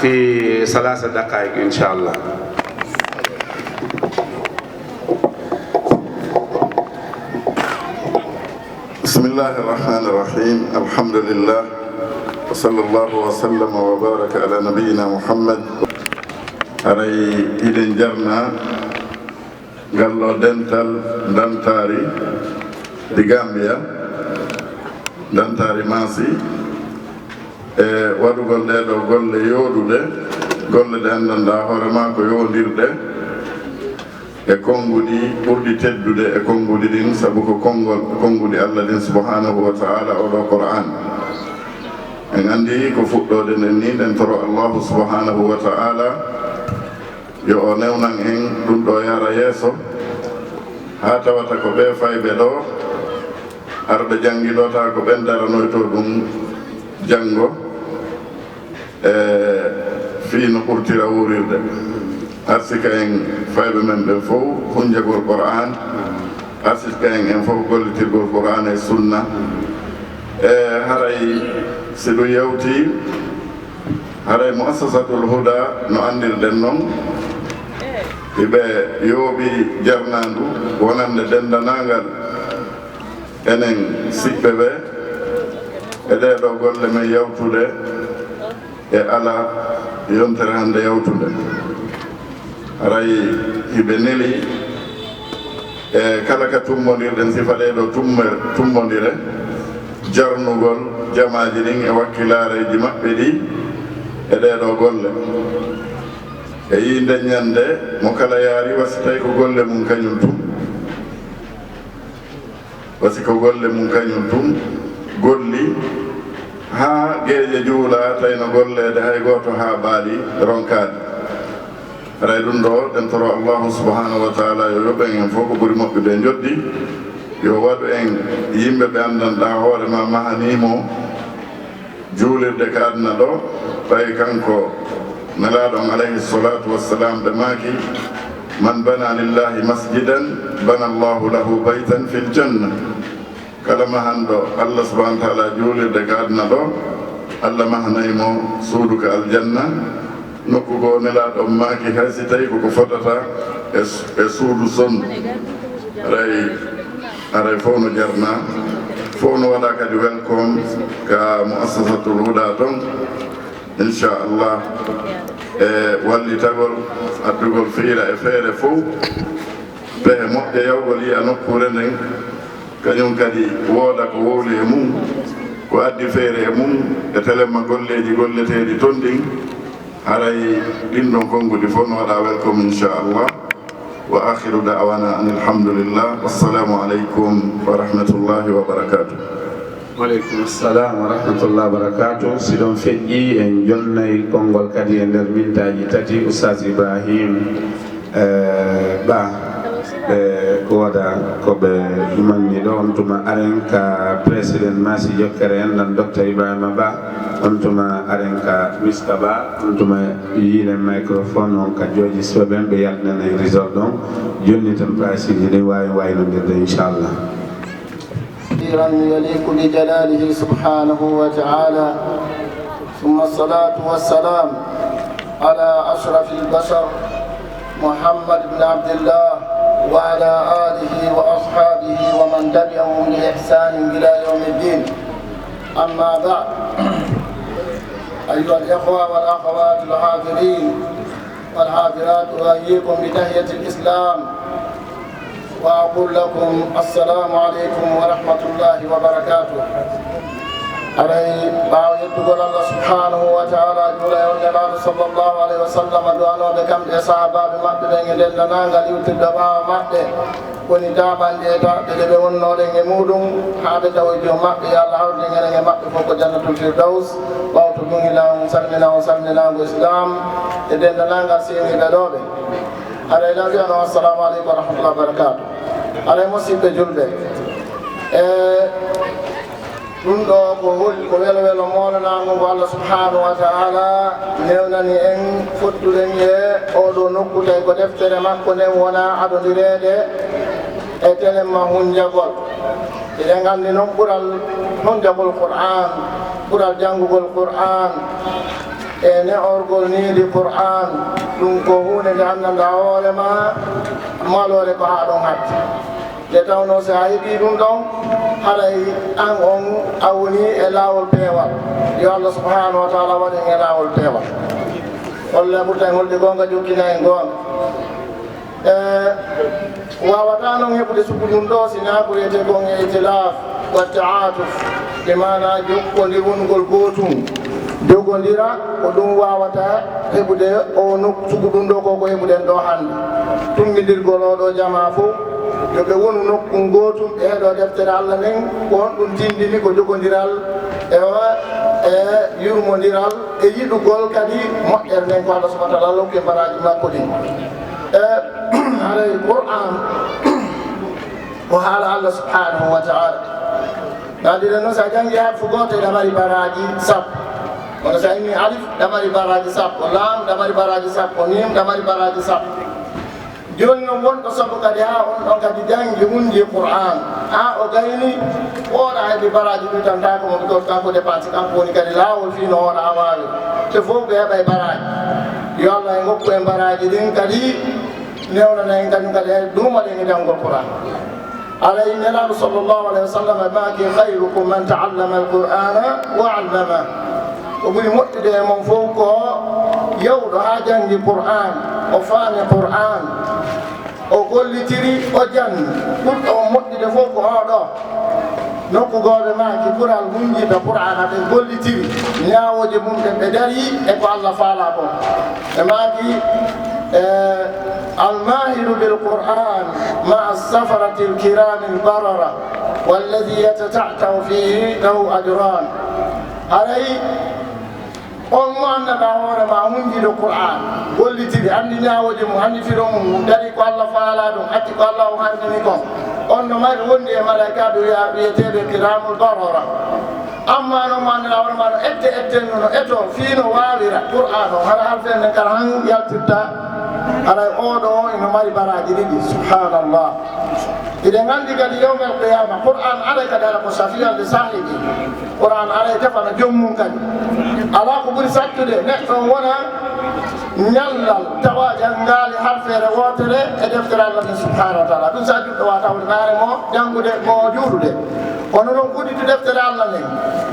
fi salaasa daqaayik, incha Allah. بسم الله الرحمن الرحيم. الحمد لله. وصلى الله وسلم وبارك على نبينا محمد. Haray hiɗen jarna ngal ɗo dental Ndantari di Gambia, Ndantari Maasi, e waɗugol ɗee ɗoo golle yooɗuɗe, golle ɗe anndanɗaa hoore maa ko yowondirɗe e konnguɗi ɓurɗi teddude e konnguɗi ɗin, sabu ko konngol, konnguɗi Allah ɗin subhanahu wa ta'ala, oo ɗoo Qur'aan. En anndi ko fuɗɗoode nden nii, ɗen toro Allahu subhanahu wa ta'ala yo o newnan en ɗum ɗoo yara yeeso, haa tawata ko ɓee fayɓe ɗoo, Arɓe janngi ɗo taa ko ɓen daranoyto ɗum janngo, e fii no ɓurtira wuurirde. Arsika en fayɓe men ɓen fow hunjagol Qur'aan, arsika en en fow gollitirgol Qur'aan e Sunna. E haray si ɗum yawti, haray Muassasatul Huda no anndirɗen non, hiɓe yooɓi jarnaandu wonande denndanangal enen siɓɓe ɓe e ɗee ɗoo golle men yawtude e ala yontere hannde yawtunde. Haray hiɓe neli e kala ka tummbondirɗen sifa ɗee ɗoo tummer-, tummbondire, jarnugol jamaaji ɗin e wakkilaareeji maɓɓe ɗi e ɗee ɗoo golle. E yii nden ñannde mo kala yaari, wa si tawi ko golle mum kañum tun. Wa si ko golle mum kañum tun golli haa geeƴe juula, tawi no golleede hay gooto haa baali ronkaade. Haray ɗum ɗoo, ɗen toro Allahu subhanahu wa taala yo yoɓ en en fof ko ɓuri moƴƴude e njoɓdi, yo waɗu en yimɓe ɓe anndanɗaa hoore maa mahanii mo juulirde ka aduna ɗo, ɓay kanko Nelaaɗo on alayhi salatu wassalam ɓe maaki, "Man bana lillahi masjidan, bana Allahu lahu baytan fil janna." Kala mahanɗo Allah subhanahu wa taala juulirde ka aduna ɗo, Allah mahanay mo suudu ka aljanna. Nokku goo Nelaaɗo on maaki, hay si tawi ko ko fotata e, e suudu sondu. Haray, haray fof no jarna, fof no waɗa kadi welcome ka Muassasatul Huda ton. Inchallah, e wallitagol, addugol fiira e feere fof, pehe moƴƴe yawgol yiya nokkuure nden, kañum kadi wooda ko wowli e mum, ko addi feere e mum, e telemma golleeji golleteeɗi ton ɗin, haray ɗin ɗon konnguɗi fof no waɗa welcome, inchallah. Wa akhiru da'wana anil hamdulillah. Wassalamu alaikum wa rahmatullahi wa barakatuh. Waleykum salam wa rahmatullahi wa barakatuh. Si ɗon feƴƴi, en jonnay konngol kadi e nder mintaaji tati, Oustaz Ibrahim, eh, Ba. Ɓe wooda ko ɓe manni ɗo, on tuma aren ka président Masi Jokkere en, ɗon Docteur Ibrahima Ba, on tuma aren ka Miska Ba, on tuma yiilen microphone on ka jooji suɓe ɓen, ɓe yaltinanay réseau ɗon. Jonni tan place ji ɗin waawi waynondirde, inchallah. كثيرا يليق بجلاله سبحانه وتعالى، ثم الصلاة والسلام على أشرف البشر محمد بن عبد الله وعلى آله وأصحابه ومن تبعهم بإحسان إلى يوم الدين. أما بعد، أيها الإخوة والأخوات الحاضرين والحاضرات، أحييكم بتحية الإسلام وأقول لكم السلام عليكم ورحمة الله وبركاته. Aray, ɓaawo yettugol Allah subhanahu wa taala, juula e on Nelaaɗo sallallahu alayhi wa sallam, du'anooɓe kamɓe e sahaabaaɓe maɓɓe ɓen e denndanangal iwtirɓe ɓaawo maɓɓe, woni taaɓanɗe e taaɓɓe ɗe ɓe wonnooɗen e muuɗum, haa ɓe tawoy joom maɓɓe, yo Allah hawrde enen e maɓɓe fof ko Jannatul Firdaws. Ɓawto ɗum, ina on salmina on salminaango Islam e denndanangal seeniiɓe ɗo ɓe. Aray, law wi'ano, "Assalamu aleykum wa rahmatullahi wa barakatuh." Aray, musiɓɓe julɓe, e ɗum ɗo ko hol-, ko welo welo moolanaango ngo Allah subhanahu wa ta'ala newnani en, fottuɗen e oɗo nokku, tawi ko deftere makko nden wona adondireede e telemma hunjagol. Eɗen nganndi noon ɓural hunjagol Qur'an, ɓural janngugol Qur'an, e ne'orgol niidi Qur'an, ɗum ko huunde nde anndanɗaa hoore maa, maloore ko haa ɗon hatti. Nde tawnoo si a heɓii ɗum ɗon, haray aan on a wonii e laawol peewal. Yo Allah subhanahu wa taala waɗ en e laawol peewal. Holla ɓurta en holde goonga, jokkina en goonga. E, waawataa noon heɓude suku ɗum ɗo si naa ko wiyetee kon e itilaf wa taatuf, bi maanaa jokkondir wonugol gootum, jogondira, ko ɗum waawata heɓude o nokku suku ɗum ɗo ko ko heɓuɗen ɗo hannde. Tummbindirgol oo ɗo jamaa fof, yo ɓe wonu nokku gootum, ɓe heɗoo deftere Allah nden, ko honɗum tinndini? Ko jogondiral e, e yurmondiral e yiɗugol kadi moƴƴere nden ko Allah subhanahu wa taala hokki en baraaji makko ɗin. E, haray Qur'an ko haala Allah subhanahu wa taala. Kadi ɗen noon, so a janngii harfu gooto, ina mari baraaji sappo. Kono so a innii alif, ina mari baraaji sappo. Laam, ina mari baraaji sappo. Miim, ina mari baraaji sappo. Jooni noon, won ɗo sabu kadi haa on ɗon kadi janngi, hunndii Qur'aan, haa o gayni, o waɗa hay ɗi baraaji ɗuuɗi tan, taako mo, ko kanko dépense, kanko woni kadi laawol fii no o waɗa haa waawi. Ɓe fof ɓe heɓay baraaji. Yo Allah en hokku en baraaji ɗin kadi, newnana en kañum kadi, e duumaɗen e janngugol Qur'aan. Aray Nelaaɗo sallallahu alayhi wa sallam maaki, "Khayrukum man ta'allama al-Qur'ana wa 'allamah." Ko ɓuri moƴƴude e mon fof ko yawɗo haa janngi Qur'aan, o faami Qur'aan, o gollitiri, o janni. Ɓurɗo on moƴƴude fof ko oo ɗoo. Nokku gooɓe maaki, ɓural hunjiiɓe Qur'aana ɓe gollitiri ñaawooje mum ɓen, ɓe darii e ko Allah faalaa kon. Ɓe maaki, eh, "Al-maahiru bil Qur'aan ma'a as-safarati al-kiraami al-barara, walladhii yatata'ta'u fiihi lahu ajraan." Haray on mo anndanɗaa hoore maa hunjiiɗo Qur'aan, gollitiri, anndi ñaawooje mum, anndi firo mum, darii ko Allah faalaa ɗum, acci ko Allah o harmini kon. On no mari wondi e malaykaaɓe wiya-, wiyeteeɓe kiraamul barara. Ammaa noon mo anndanɗaa hoore maa no ette etten no, no etoo fii no waawira Qur'aan o, hara halfeende nden kala han yaltirta, haray oo ɗoo ino mari baraaji ɗiɗi. Subhaanallah. Hiɗen anndi kadi yawmal qiyaama, Qur'aan aray kadi hara ko safiyan li saahibi. Qur'aan aray tefana joom mum kadi. Alaa ko ɓuri sattude neɗɗo on wona ñallal tawa janngaali harfeere wootere e deftere Allah nden subhaanahu wa ta'aala. Ɗum sa juɗɗo wa tawde naare mo janngude mo juulude. Kono noon uddito deftere Allah nden,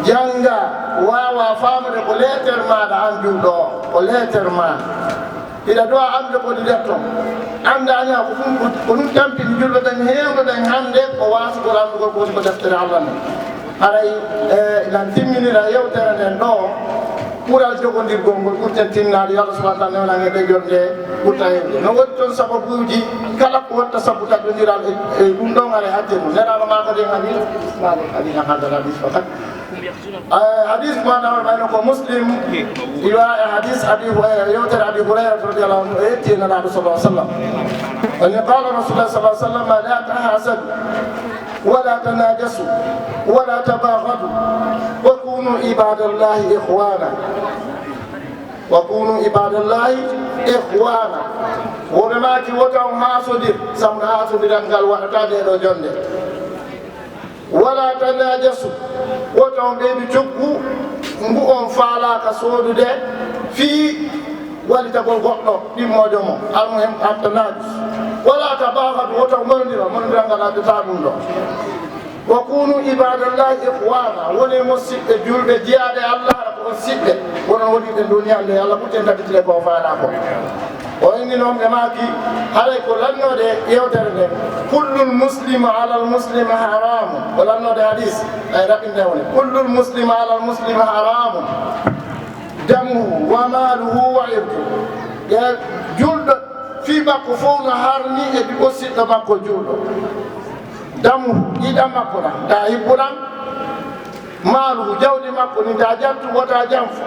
jannga, waawa faamude ko leeter maaɗa an juulɗo o, ko leeter ma. Hiɗa duwa anndude ko woni nder ton. Anndaani ko ɗum, ko ɗum tampini julɓe ɓen heewɓe ɓen hannde ko waasugol anndugol ko woni ko deftere Allah nden. Haray, eh, nan timminira yewtere nden ɗoo, ɓural jogondirgol ngol ɓurten tinnaade, yo Allah subhaanahu wa ta'aala newnan en ɓe jonde ɓurta heewde. No woodi toon sababuuji, kala ko watta sabu taƴondiral e, e ɗum ɗon, haray acce ɗum. Nelaaɗo maa kadi en hadis, maa kadi en hadis fakat. Eh, hadis mo nawal mayno ko Muslim, riwaya hadis Abi Hurayra, yewtere Abi Hurayra radiyallahu anhu, o yetti e Nelaaɗo sallallahu alaihi wasallam. O wi'i, qala Rasulullah sallallahu alaihi wasallam, "La tahasadu, wa la tanajasu, wa la tabaghadu, wa kunu ibadallahi ikhwana. Wa kunu ibadallahi ikhwana." Woɓe maaki, wota on haasodir, sabu no haasodiral ngal waɗata nde ɗoo jonde. Wala tanajasu, wota on ɓeydu coggu ngu on faalaaka soodude fii wallitagol goɗɗo ɗimmoojo mo, almuhim, at-tanajus. Wala tabaghadu, wota on monondira, monondiral ngal addata ɗum ɗoo. Wa kunu ibadallahi ikhwana, wonee musiɓɓe julɓe, jiyaaɓe Allah, hara ko on siɓɓe, wonon wonirɓe duniyaaru ndu, Allah ɓurten tabitinde ko o faalaa ko. O inni noon ɓe maaki, haray ko lannoode yewtere nden, "Kullul muslimi alal muslimi haramun." Ko lannoode hadis, ay raɓɓinde woni, "Kullul muslimi alal muslimi haramun. Damuhu wa maaluhu wa irduhu." E julɗo fii makko fof no harmi e ɓiɓɓo siɗɗo makko julɗo. Damuhu, ƴiiƴam makko na, ta hibbuɗam, maaluhu, jawdi makko ni, ta jattu, wota janfu.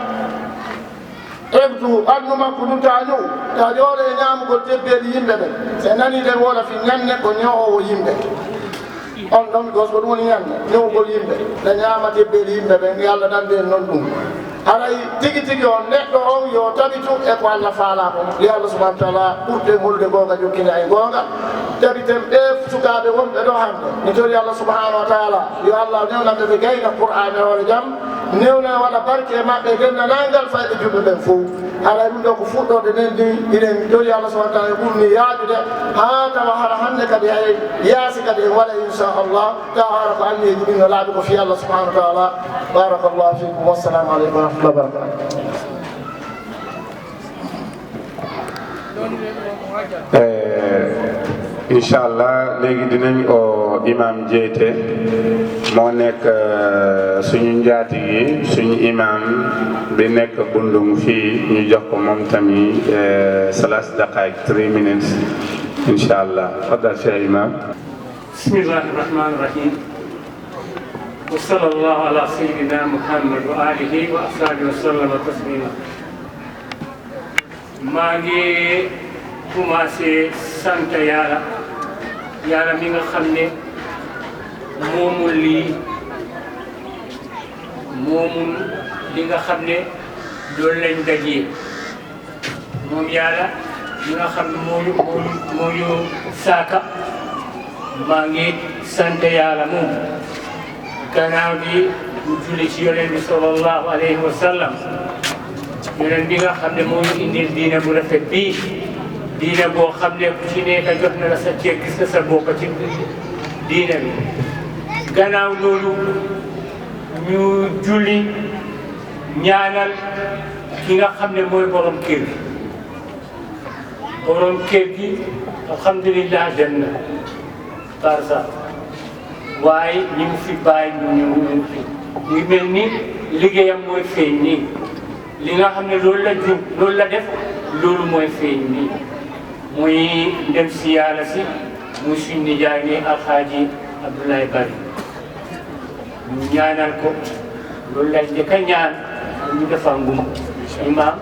Irduhu, ɓanndu makko ndun, ta ño'u, ta jooɗo e ñaamugol tebbeeli yimɓe ɓen. Si en nanii nder Wolofi, ñanne ko ño'oowo yimɓe. On ɗon, because ko ɗum woni ñanne, ño'ugol yimɓe. Ɓe ñaama tebbeeli yimɓe ɓen, yo Allah dandu en non ɗum. Haray tigi tigi on neɗɗo on yo tabitu e ko Allah faalaa kon. Yo Allah subhanahu wa ta'ala ɓurten holude goonga, jokkina en goonga. Tabiten ɓee sukaaɓe wonɓe ɗoo hannde. Mi tori Allah subhanahu wa ta'ala, yo Allah newnan ɓe, ɓe gayna Qur'aana e hoore jam. Newna waɗa barke e maɓɓe e denndaangal fayɓe julɓe ɓen fow. Haray ɗum ɗoo ko fuɗɗorde nden, ndin hiɗen tori Allah subhanahu wa ta'ala ɓurni yaajude haa tawa hara hannde kadi hay yaasi kadi en waɗa inchallah, tawa hara ko anniyeeji ɗin no laaɓi ko fii Allah subhanahu wa ta'ala. Barakallahu fikum, wassalamu aleykum wa rahmatullahi wa barakatuh. Eh, inchallah, léegi dinañ oo imam Jeete, moo nekk, eh, suñu njaatigi, suñu imam bi nekk Bundung fii, ñu jox ko moom tamit, eh, salaas daqaayik, three minutes, inchallah. Tfaddal, Cheikh Imam. بسم الله الرحمن الرحيم. وصلى الله على سيدنا محمد وآله وأصحابه وسلم تسليما. Maa ngi commencé sant Yàlla, Yàlla mi nga xam ne moomul lii, Moomun li nga xam ne loolu lañ dajee, moom Yàlla mi nga xam ne moo ñu moo ñu moo ñu saaka. Maa ngi sant Yàlla moom, gannaaw bi mu julli ci Yonent bi sallallahu alayhi wa sallam, Yonent bi nga xam ne moo ñu indil diina bu rafet bii, diina boo xam ne ku ci nekk jox na la sa cër, gis nga sa bopp ci diina bi. Gannaaw loolu ñu julli, ñaanal ki nga xam ne mooy borom kër gi. Borom kër gi, alhamdulillah, dem na barsa, waaye ñi mu fi bàyyi ñu ñëw ñu fi. Mu ngi mel ni liggéeyam mooy feeñ nii. Li nga xam ne loolu la jub, loolu la def, loolu mooy feeñ nii. Muy dem si Yàlla si, muy suñ nijaay ni Alxaaji Abdoulaye Bari. Ñu ñaanal ko, loolu lay njëkk a ñaan, ñu defal ngum. Imam,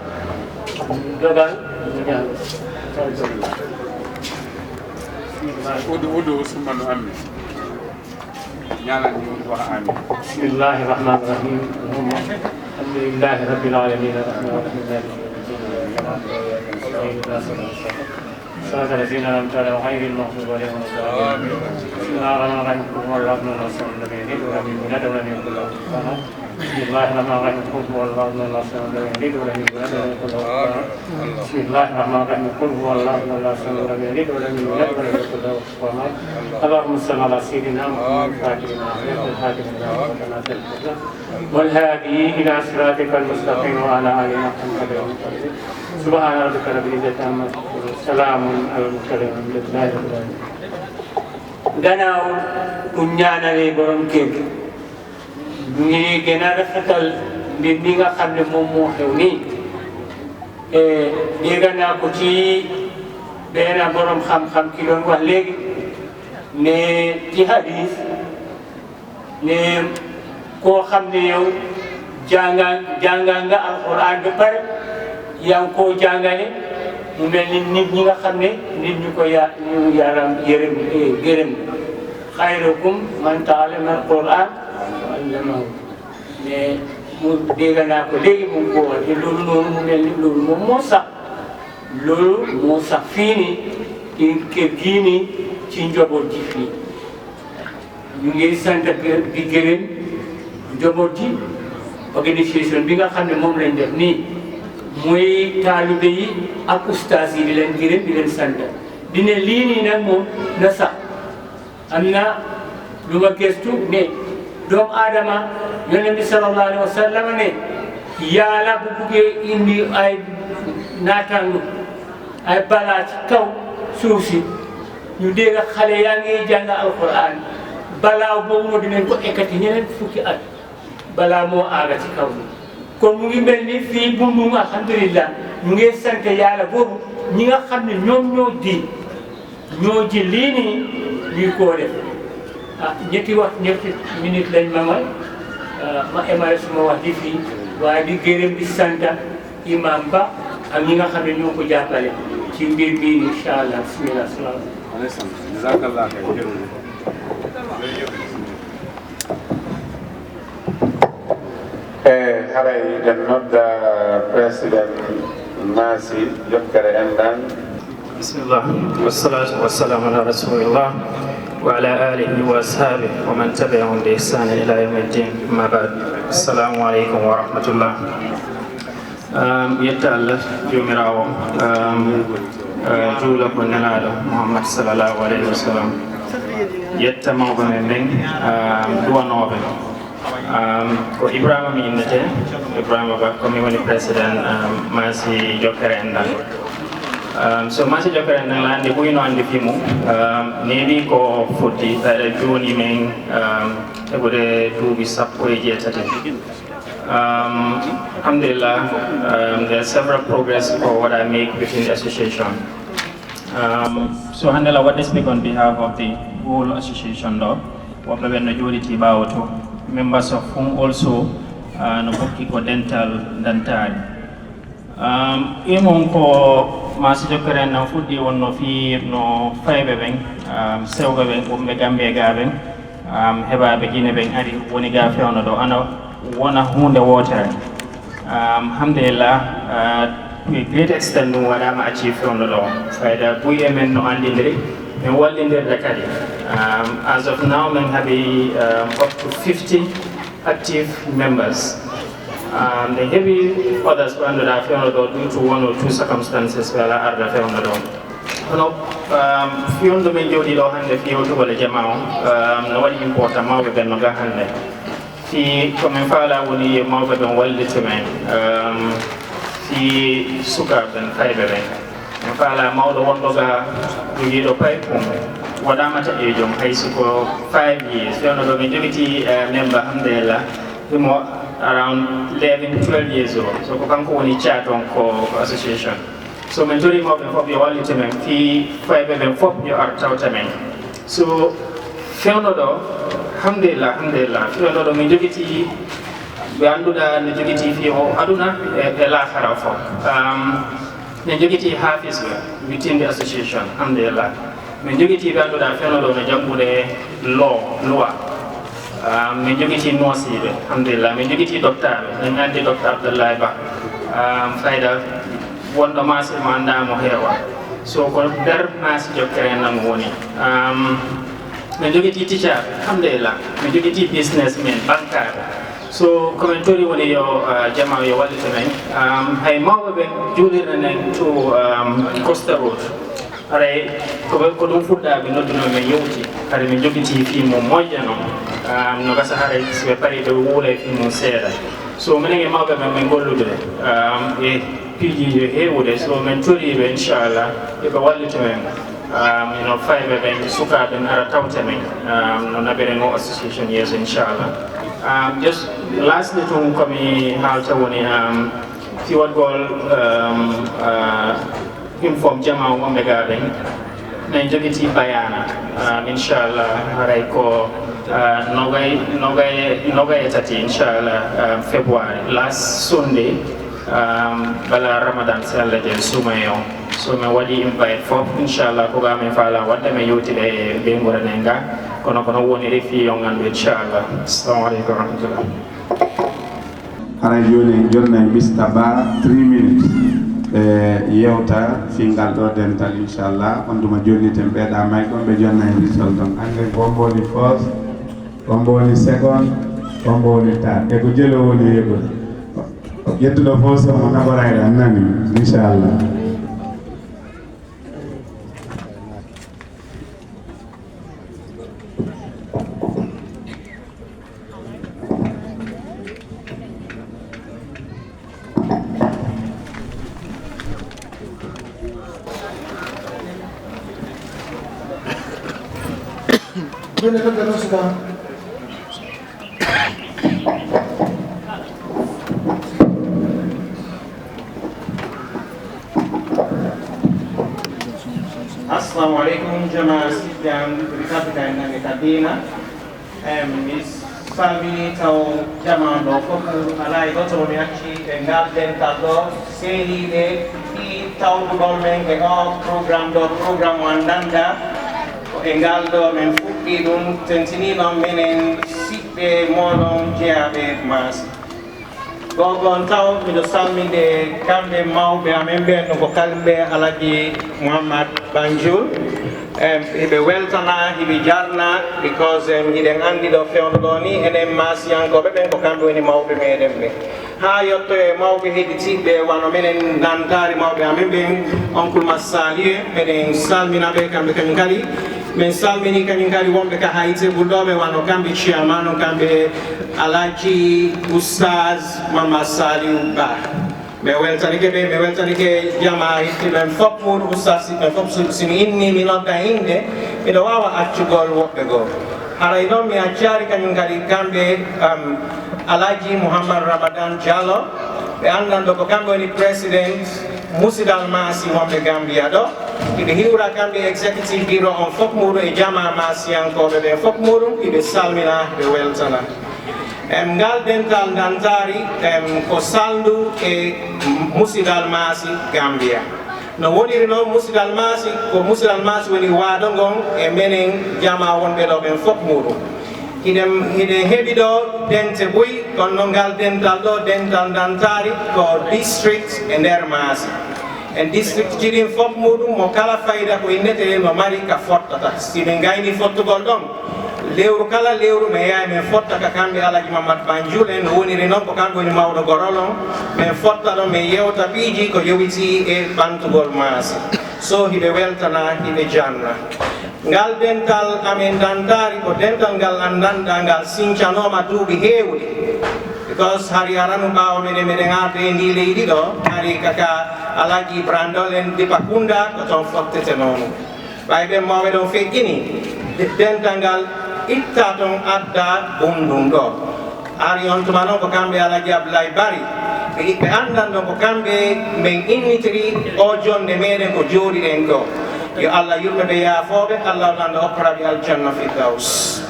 dogal, ñu ñaan. Udu, udu, summa no ammi. Ñaanal ñu wax amin. بسم الله الرحمن الرحيم. الحمد لله رب العالمين، الرحمن الرحيم، مالك يوم الدين، إياك نعبد وإياك نستعين، اهدنا الصراط المستقيم، صراط الذين أنعمت عليهم غير المغضوب عليهم ولا الضالين. بسم الله الرحمن الرحيم. قل هو الله أحد، الله الصمد، لم يلد ولم يولد ولم يكن له كفوا أحد. بسم الله الرحمن الرحيم. قل هو الله أحد، الله الصمد، لم يلد ولم يولد ولم يكن له كفوا أحد. بسم الله الرحمن الرحيم. قل هو الله أحد، الله الصمد، لم يلد ولم يولد ولم يكن له كفوا أحد. اللهم صل على سيدنا محمد الفاتح لما أغلق والخاتم لما سبق ناصر الحق بالحق والهادي إلى صراطك المستقيم وعلى آله حق قدره ومقداره. سبحان ربك رب العزة عما يصفون، وسلام على المرسلين والحمد لله رب العالمين. Gannaaw bu ñaanalee borom kër gi, ñu ngi gën a rafetal mbir mi nga xam ne moom moo xew nii. Eh, dégg naa ko ci benn borom xam-xam ki doon wax léegi ne ci hadis ne koo xam ne yow jànga jànga nga Alxuraan ba pare, yaa ngi koo jàngale, mu mel ni nit ñi nga xam ne nit ñu ko ya ñu yaram yërëm, eh, gërëm. خيركم من تعلم القرآن وعلمه. Mais mu dégg naa ko léegi mu ngi ko wax, te loolu noonu mu mel ni loolu moom moo sax, loolu moo sax fii nii ci kër gii nii ci njaboot ji fii. Ñu ngi sant di gërëm njaboot ji, organisation bi nga xam ne moom lañ def nii, muy taalibe yi ak ustaas yi, di leen gërëm, di leen sant, di ne lii nii nag moom na sax. Am na lu ma gëstu ne doomu aadama, Yonent bi sallallahu alayhi wa sallam ne, Yàlla bu buggee indi ay naataangu, ay balaa ci kaw suuf si, ñu dégg xale yaa ngi jàng Alxuraan, balaa boobu noonu dinañ ko ekkati ñeneen fukki at, balaa moo aaga ci kaw. Kon mu ngi mel ni fii Bundung, alhamdulillah, ñu ngi sant Yàlla boobu, ñi nga xam ne ñoom ñoo di ñoo ji lii nii ñuy koo def. Ah, ñetti wax, ñetti minute lañ ma may, ah, ma emale suma wax ji fii, waaye di gërëm, di sant imam ba ak ñi nga xam ne ñoo ko jàppale ci mbir bii, incha Allah. Bismillah, salaam. Ndeysaan, jazakallah khair, jërëjëf. Jërëjëf. E haray eɗen nodda Président Maasi Jokkere Enɗan. بسم الله، والصلاة والسلام على رسول الله وعلى آله وأصحابه ومن تبعهم بإحسان إلى يوم الدين. أما بعد، السلام عليكم ورحمة الله. Um, yetta Allah joomiraawo, um, uh, juula ko nelaaɗo Muhammad sallallahu alayhi wa sallam. Yetta mawɓe men ɓen, um, duwanooɓe. Um, ko Ibrahima mi innete, Ibrahima Ba, ko mi woni président, um, Maasi Jokkere Enɗan. Um, so Maasi Jokkere Enɗan la anndi, ɓuyno anndi fii mum, um, neeɓi ko foddi, tawi jooni men, um, heɓude duuɓi sappo e jeetati. Um, alhamdulillah, um, there are several progress for what I make within the association. Um, so hannde la waɗde speak on behalf of the whole association ɗo. Woɓɓe ɓen no jooɗiti ɓaawo to. Members of whom also, uh, no bokki ko dental dantaare. Um, imon ko Maasi Jokkere Enɗan fuɗɗi wonno fii no fayɓe ɓen, um, sewɓe ɓen, wonɓe Gambie ga ɓen, um, heɓaaɓe Gine ɓen ari woni ga fewndo ɗo. Ana wona huunde wootere. Um, alhamdulillah, uh, to a great extent ɗum waɗaama achieve fewndo ɗo. Fayda buy e men no anndindiri, min wallindirde kadi. Um, as of now, min heɓi um, up to fifty active members. Um, they heavy others who ended up, you know, due to one or two circumstances wala arda fewndo ɗo. Kono um, fewndo min jooɗi ɗo hannde fi yewtugol e jama o, um, no waɗi important mawɓe ɓen no ga hannde. Fi ko min faala woni yo mawɓe ɓen wallite men, um, fi sukaaɓe ɓen, fayɓe ɓen. Min faala mawɗo wonɗo ga jogiiɗo pay ɗum waɗaama taƴeejum hay si ko five years. Fewndo ɗo min jogiti uh, member alhamdulillah, himo around eleven, twelve years old. So ko kanko woni chairman ko, ko association. So min tori mawɓe fof yo wallite men fi fayɓe ɓen fof yo ar tawta men. So fewndo ɗo, alhamdulillah, alhamdulillah, fewndo ɗo min jogiti ɓe annduɗa ne jogiti fi o aduna e, e lahara fof. Um, min jogiti hafiz within the association, alhamdulillah. Min jogiti ɓe annduɗa fewndo ɗo no janngude law, loi. Um, min jogiti noosiiɓe, alhamdulillah. Min jogiti docteur, min anndi docteur Abdoulaye Ba. Um, fayda wonɗo maasi mo annda mo heewa. So ko nder maasi jokkere en mo woni. Um, min jogiti teacher, alhamdulillah. Min jogiti businessmen, bankaɓe. So ko min tori woni yo uh, jama yo wallite men. Um, hay mawɓe ɓe juulirde nen to um, Costa Road. Haray ko ɓe, ko ɗum fuɗɗaaɓe nodduno men yewti. Haray min jogiti fii mum moƴƴa noon. Um, no gasa haray si ɓe parii ɓe wuulay fii mum seeɗa. So minen e mawɓe men min gollude um, e piijiijo heewude, so min toriiɓe inchallah yo ɓe wallitu men. Um, you know, fayɓe ɓen sukaaɓe ɓen ara tawta men um, no naɓiren o association yeeso inchallah. Um, just lastly tun komi haalta woni um, fii waɗgol um, uh, inform jama wonɓe ga ɓen. Min jogiti bayana um, inchallah haray ko uh, nogay nogay nogay e tati inchallah um, february last sunday. Um, bala ramadan si allah jan sumaye on. So min waɗi invite fof inchallah ko ga min faala wadde min yewtide e ɓeynguure nden ga. Kono kono woniri fii on anndu inchallah. Assalamu aleykum wa rahmatullah. Haray jooni en jonnay mista ba three minutes ɓe yewta fii ngal ɗo dental inchallah. On tuma jonniten ɓeeɗa may ɗon ɓe jonnay risol ɗon. Annden ko mbo woni foos, ko mbo woni second, ko mbo woni taat e ko jelo woni yeɓude. Ƴettuɗo fof somo naɓorayɗo annani inchallah. Assalamu aleykum jama siddan rikabita en nani ka dina. Em, mi salmini taw jama ɗo fof alaa e goto mo mi acci e ngal dental ɗo seeniiɓe ɗi tawdugol men e o programme ɗo programme o anndanɗa. Ko e ngal ɗo min fuɗɗi ɗum tentini noon minen siɓɓe moɗon jeyaaɓe maasi. Gogo on taw miɗo salminde kamɓe mawɓe amen ɓen ɗum ko kamɓe alaji mouhammad banjoul. Em, hiɓe weltana hiɓe jarna because em, hiɗen anndi ɗo fewndo ɗo ni enen masiyankooɓe ɓen ko kamɓe woni mawɓe meɗen ɓe haa yetto e mawɓe heɗitiiɓe wano menen nantaari mawɓe amen ɓen. Oncle massali en meɗen salmina ɓe kamɓe kañum kadi. Min salmini kañum kadi wonɓe ka hayte ɓurɗoɓe wano kamɓe ciyamanu kamɓe alaji oustaz mama saliu ba. Mi weltanike ɓe mi weltanike jama hitti ɓen fop muɗum oustaz siɓɓe fop simi inni mi nodda innde miɗo wawa accugol woɓɓe goo. Haray noon mi accari kañum kadi kamɓe alaji mouhammad ramadan diallo. Ɓe anndanɗo ko kamɓe woni président musidal maasi wonɓe gambia ɗo. Hiɓe hiwra kamɓe executive bureau on fof muɗum e jama maasiyankooɓe ɓen fof muɗum hiɓe salmina hiɓe weltana. Em ngal dental ndantaari em ko salndu e musidal maasi gambia. No woniri noon musidal maasi ko musidal maasi woni waado ngon e menen jama wonɓe ɗo ɓen fof muɗum. Hiɗen hiɗen heɓi ɗo dente buy. Kono noon ngal dental ɗo, dental Ndantari ko district e nder Maasi. En district ji ɗin fof muɗum mo kala fayda ko innete no mari ka fottata. Si min gayni fottugol ɗon, lewru kala lewru min yahay min fotta ka kamɓe Alaji Mamad Banjul en, no woniri noon ko kanko woni mawɗo gorol on. Min fotta ɗon, min yewta piiji ko yowiti e ɓantugol Maasi. So hiɓe weltana, hiɓe janna. Ngal dental amen Ndantari ko dental ngal anndanɗaa ngal sincanooma duuɓi heewuɗi. Because hari aranu ɓaawo meɗen, meɗen arde e ndii leydi ɗo, hari kaka Alaji Brandol en Dipa Kunda ko toon fottete noonu. Ɓay ɓen mawɓe ɗon feƴƴini, de-, dental ngal itta toon adda Bundun ɗo. Ari on tuma noon ko kamɓe Alaji Abdoulaye Bari. Ɓe, ɓe anndan ɗon ko kamɓe men innitiri o jonnde meɗen ko jooɗiɗen ɗo. Yo Allah yurme ɓe yaafooɓe, Allah lanɗo okkora ɓe aljanna Firdaus.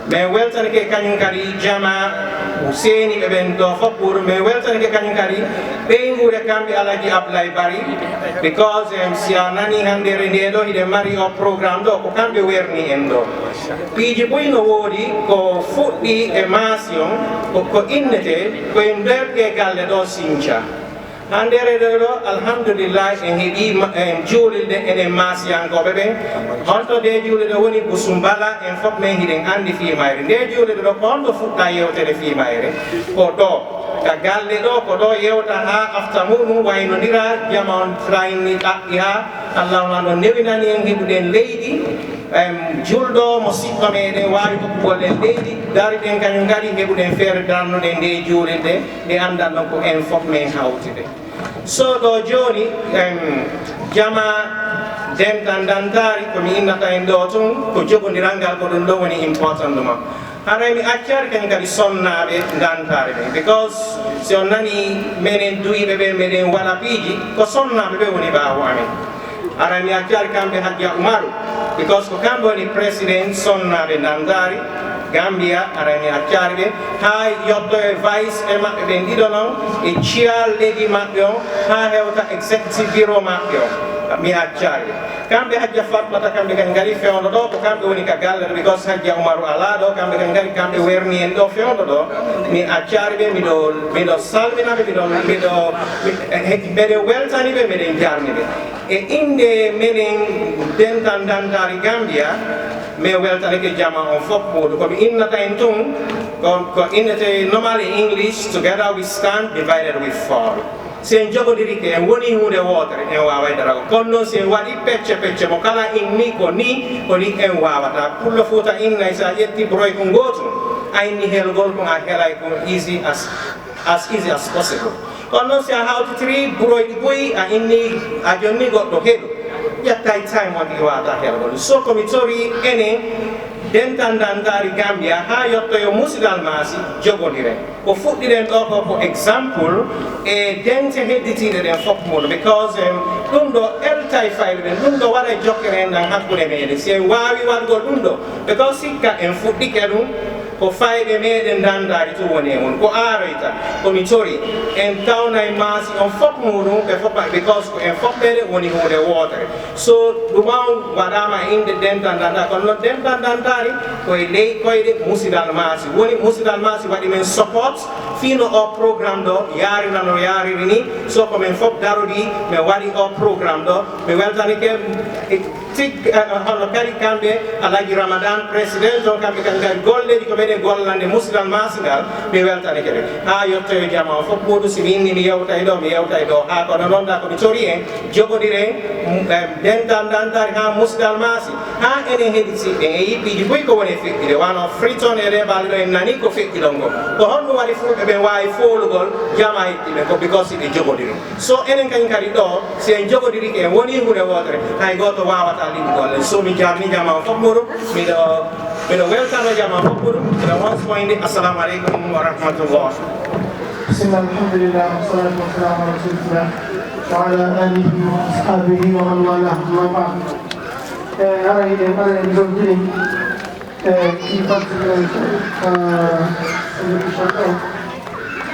Men weltanike kañum kadi jama Huseeni ɓe ɓen ɗo fof pour men weltanike kañum kadi ɓeynguure kamɓe Alaji Abdoulaye Bari. Because, em, si a nani hannde nde ɗo hiɗen mari o programme ɗo ko kamɓe werni en ɗo. Piiji buy no woodi ko fuɗɗi e Maasi on, ko, ko innete ko en nder ɗe galle ɗo Sinca. Hannde reɗo ɗo, alhamdulillah, en heɓi ma-, en juulirde enen Maasiyankooɓe ɓen. Honto nde juulirde woni Busumbala, en fof men hiɗen anndi fii mayre. Nde juulirde ɗo, ko honto fuɗɗa yewtere fii mayre? Ko ɗo, ka galle ɗo, ko ɗo yewta haa afta muɗum waynondira, jama on trayni ɗaɓɓi haa Allah on ɗon newinani en heɓuɗen leydi. Em, julɗo mo siɗɗo meɗen waawi okkugol en leydi, darɗen kañum kadi heɓuɗen feere darnuɗen nde juulirde, nde anndan ɗon ko en fof men hawtude. So ɗo jooni, em, jama dental Ndantari ko mi innata en ɗo tun, ko jogondiral ngal ko ɗum ɗo woni important ɗuma. Haray mi accari kañum kadi sonnaaɓe Ndantari ɓen, because si on nani menen duwiɓe ɓe meɗen waɗa piiji, ko sonnaaɓe ɓe woni ɓaawo amen. Haray mi accari kamɓe Hajja Umaru, because ko kamɓe woni président sonnaaɓe Ndantari, Gambia, haray mi accari ɓe, haa yotto e vice ɓe maɓɓe ɓen ɗiɗo non, e chair lady maɓɓe on, haa hewta executive bureau maɓɓe on. Mi accari ɓe. Kamɓe Hajja Fatmata, kamɓe kadi ngari fewndo ɗo, ko kamɓe woni ka galle ɗo, because Hajja Umaru alaa ɗo, kamɓe kadi ngari, kamɓe werni en ɗo fewndo ɗo. Mi accari ɓe, miɗo, miɗo salmina ɓe, miɗo, miɗo, mi-, eh, eh, mbeɗe weltani ɓe, mbeɗen jarni ɓe. E innde menen dental Ndantari Gambia, mi weltanike jama on fof, ko mi innata en tun, ko, ko innete normal in English, "Together we stand, divided we fall." Si en jogodirike, en woni huunde wootere, en waaway daragol. Kono noon, si en waɗi pecce pecce, mo kala inni ko ni, ko ni en waawata. Pullo Fuuta innay, so a ƴetti broy ko ngootu, a inni helgol kon, a helay kon easy as, as easy as possible. Kono noon, si a hawtitiri broy ɗi buy, a inni, a jonni goɗɗo heɗo, ƴettay time on ɗi waawata helgol. So ko mi tori enen, dental Ndantari Gambia, haa yottoyo musidal maasi, jogodiren. Ko fuɗɗiɗen ɗo ko, ko exemple e dente hedditiiɗe ɗen fof mum, because, em, ɗum ɗo eltay fayɓe ɓen, ɗum ɗo waɗa jokkere en ɗan hakkunde meɗen. Si en waawi waɗugol ɗum ɗo, because sikka en fuɗɗike ɗum, ko fayɓe meɗen Ndantari tun woni e mun. Ko aaroyta, ko mi tori, en tawnay maasi on fof muɗum, ɓe fof, because ko en fof meɗen woni huunde wootere. So ɗum on waɗaama e innde dental Ndantari, kono noon dental Ndantari ko e ley koyɗe musidal maasi. Woni musidal maasi waɗi men support fii no o programme ɗo yaarira no yaariri ni. So ko men fof darodi, men waɗi o programme ɗo. Mi weltanike, e, tig-, e, hono kadi kamɓe Alhaji Ramadan, président on, kamɓe kadi ngari golleeji ko meɗen gollande musidal maasi ngal. Mi weltanike ɓe. Haa yottoyo jama o fof, ɓooɗo si mi inni mi yewtay ɗo, mi yewtay ɗo. Haa kono noon da ko mi tori en, jogodiren, mm, em, dental Ndantari haa musidal maasi, haa enen heɗitiiɓe ɓen e yimɓeeji buy ko woni e feƴƴude, wano Freetown e ɗee balɗe ɗo en nani ko feƴƴi ɗon ko. Ko honɗum waɗi fulɓe ɓen waawi foolugol jama heɗɗi ɓen? Ko because ɓe jogodiri. So enen kañum kadi ɗo, si en jogodirike, en woni huunde wootere, hay gooto waawataa liɓugol en. So mi jarni jama o fof muɗum, miɗo, miɗo weltano jama o fof muɗum, miɗo wonspoinde. Assalamu aleykum wa rahmatullah. Bismillah, alhamdulillah, wassalatu wassalamu ala rasulillah, wa ala alihi wa ashabihi wa man walah, amma ba'd. E, haray hiɗen, haray hiɗen ɗon jiɗi, e, kii fatti, e,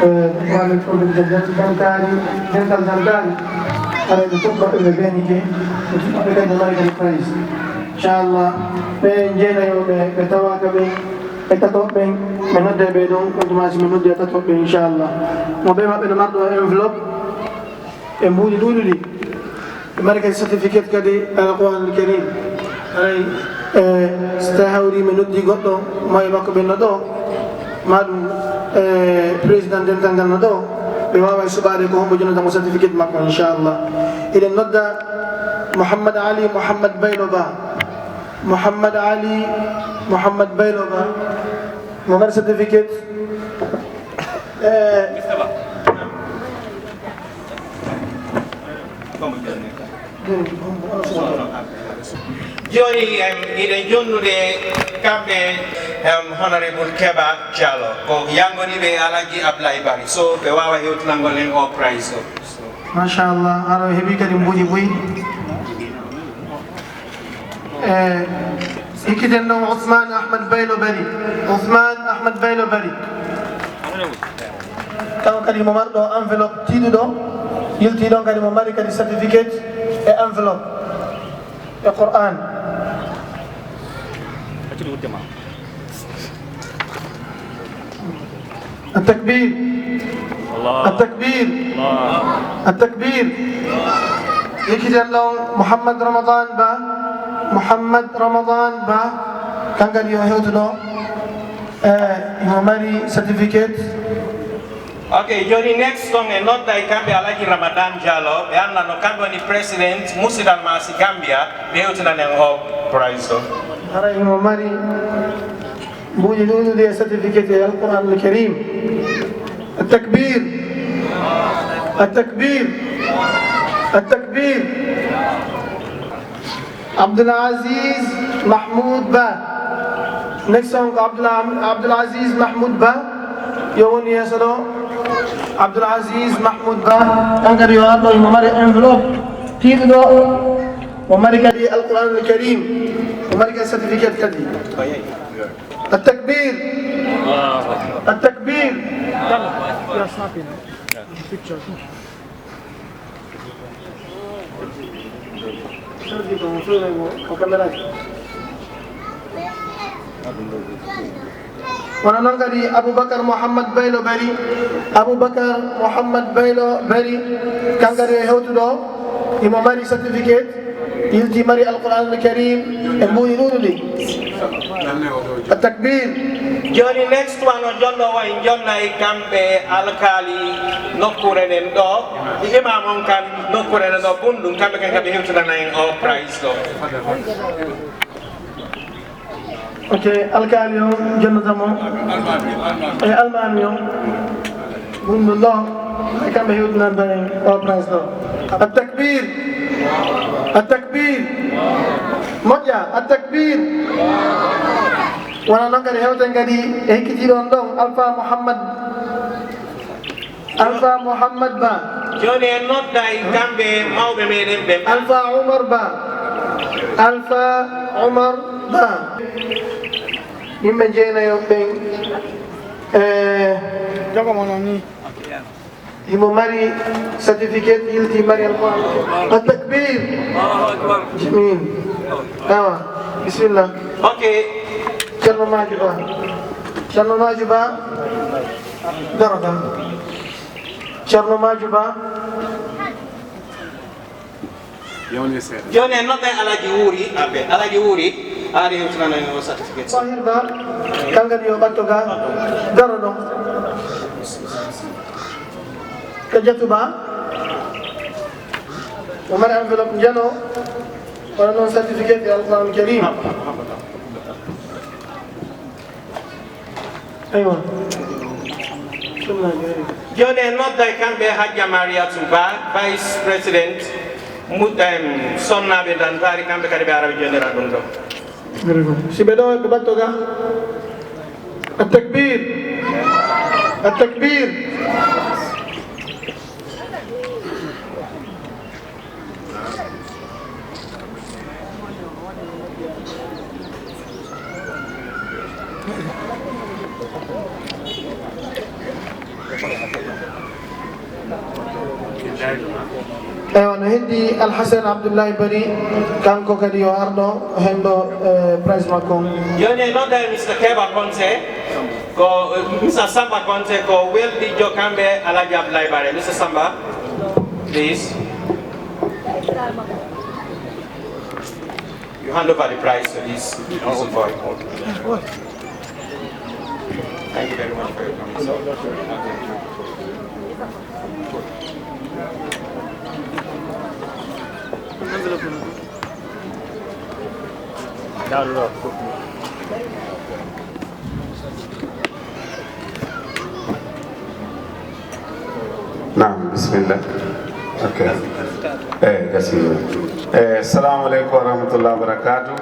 e, Waaleykum salam. Dental Ndantari, dental Ndantari. Haray ɓe fof maɓɓe ɓe benike, ɓe fof maɓɓe kadi no mari kadi Faris. Inchallah, ɓe jeenayo ɓe, ɓe tawaaka ɓe, E tato ɓen, ɓe nodde ɓe ɗon, on tuma si ɓe noddi e tato ɓen, inchallah. Mo ɓe maɓɓe no marɗo enveloppe, e mbuuɗi ɗuuɗuɗi. Ɓe mari kadi certificate kadi Alquran Karim. Haray, e, so tawi hawri mi noddi goɗɗo, mo e makko ɓen no ɗo, ma ɗum, e, président dental ngal no ɗo, ɓe waawa suɓaade ko hombo jonnata mo certificate makko, inchallah. Eɗen nodda Mouhammad Ali Mouhammad Baylo Ba. Mouhammad Ali Mouhammad Baylo Ba. Mo mari certificate. Eh. Jooni, em, hiɗen jonnude kamɓe, em, Honorable Keba Diallo, ko yanngoniiɓe Alhaji Ablaye Bari. So ɓe waawa hewtinangol en o prize o. Machallah, aɗa heɓi kadi mbuuɗi buy. E, ikkiten ɗon Ousmane Ahmad Baylo Bari. Ousmane Ahmad Baylo Bari. Tawa kadi mo marɗo enveloppe tiiɗuɗo, yilti ɗon kadi mo mari kadi certificate e enveloppe e Qur'an. Accude wutte ma. At-takbir. Allah. At-takbir. Allah. At-takbir. Ekkiten ɗon Mouhammad Ramadan Ba. Mouhammad Ramadan Ba. Kanko kadi yo hewtu ɗo. Eh, imo mari certificate. Ok, jooni next on en nodday kamɓe Alhaji Ramadan Diallo, ɓe annda no kamɓe woni President Musidal Masi Gambia, ɓe hewtinan en o prize o. Hara imo mari mbuuɗi ɗuuɗuɗi e certificate e Alquran al Karim. At-takbir. At-takbir. At-takbir. Abdoul Aziz Mahmoud Ba. Next on ko Abdoul Am-, Abdoul Aziz Mahmoud Ba. Yo won yeeso ɗo. Abdoul Aziz Mahmoud Ba. Kanko kadi yo arɗo, imo mari enveloppe tiiɗuɗo. Mo mari kadi Alquran al Karim. Mo mari kadi certificate kadi. At-takbir. At-takbir. Wona noon kadi Aboubacar Mouhammad Baylo Bari. Aboubacar Mouhammad Baylo Bari, kanko kadi e hewtuɗo, imo mari certificate, yilti mari Alquran al Karim e mbuuɗi ɗuuɗuɗi. At-takbir. Jooni next one o jonno o en jonnay kamɓe alkaali nokkuure nden ɗo, e imam on kan nokkuure nden ɗo, Bunɗum, kamɓe kan kaɓe hewtinana en o prize ɗo. Ok, alkaali o jonnata mo. E almaami o. Ɗum ɗum ɗo, e kamɓe hewtinanta en o prince ɗo. At-takbir. At-takbir. Moƴƴa, at-takbir. Wona noon kadi hewten kadi e hikkitiiɗo on ɗon, Alpha Mouhammad. Alpha Mouhammad Ba. Jooni en nodday kamɓe mawɓe meɗen ɓen. Alpha Oumar Ba. Alpha Oumar Ba. Yimɓe jeenayo ɓen. Eh, jogo mo noon ni. Himo mari certificate, yilti mari Alquran. At-takbir. Jamil. Awa, bismillah. Ok. Ceerno Maju Ba. Ceerno Maju Ba. Daro tan. Ceerno Maju Ba. Jooni en nodday Alaji Wuuri, abe, Alaji Wuuri, ari hewtinana en o certificate. Sahir Ba, kanko kadi yo ɓatto ga, daro ɗo. Ko Jatu Ba, o mari enveloppe njano, wona noon certificate e Alquran Karim. Aywa. Jooni en nodday kamɓe Hajja Mariatu Ba, Vice President, mu-, em, sonnaaɓe Dantaari, kamɓe kadi ɓe ara ɓe jonnira ɗum ɗo. Very good. Si ɓe ɗo, ɓe ɓatto ga. At-takbir. At-takbir. Eywa, no heddi Alhasan Abdullahi Bari, kanko kadi yo arɗo hendo, eh, prize makko on. Yoni e nodda e Mister Keba Konte, ko, eh, Mister Samba Konte, ko weldijo kamɓe Alhaji Abdullahi Bari. Mister Samba, please. You hand over the prize to this little boy. Thank you very much for your coming, sir. Naam, bisimilla. Ok. Eh, gasi. Eh, assalamu aleykum wa rahmatullahi wa barakatuh.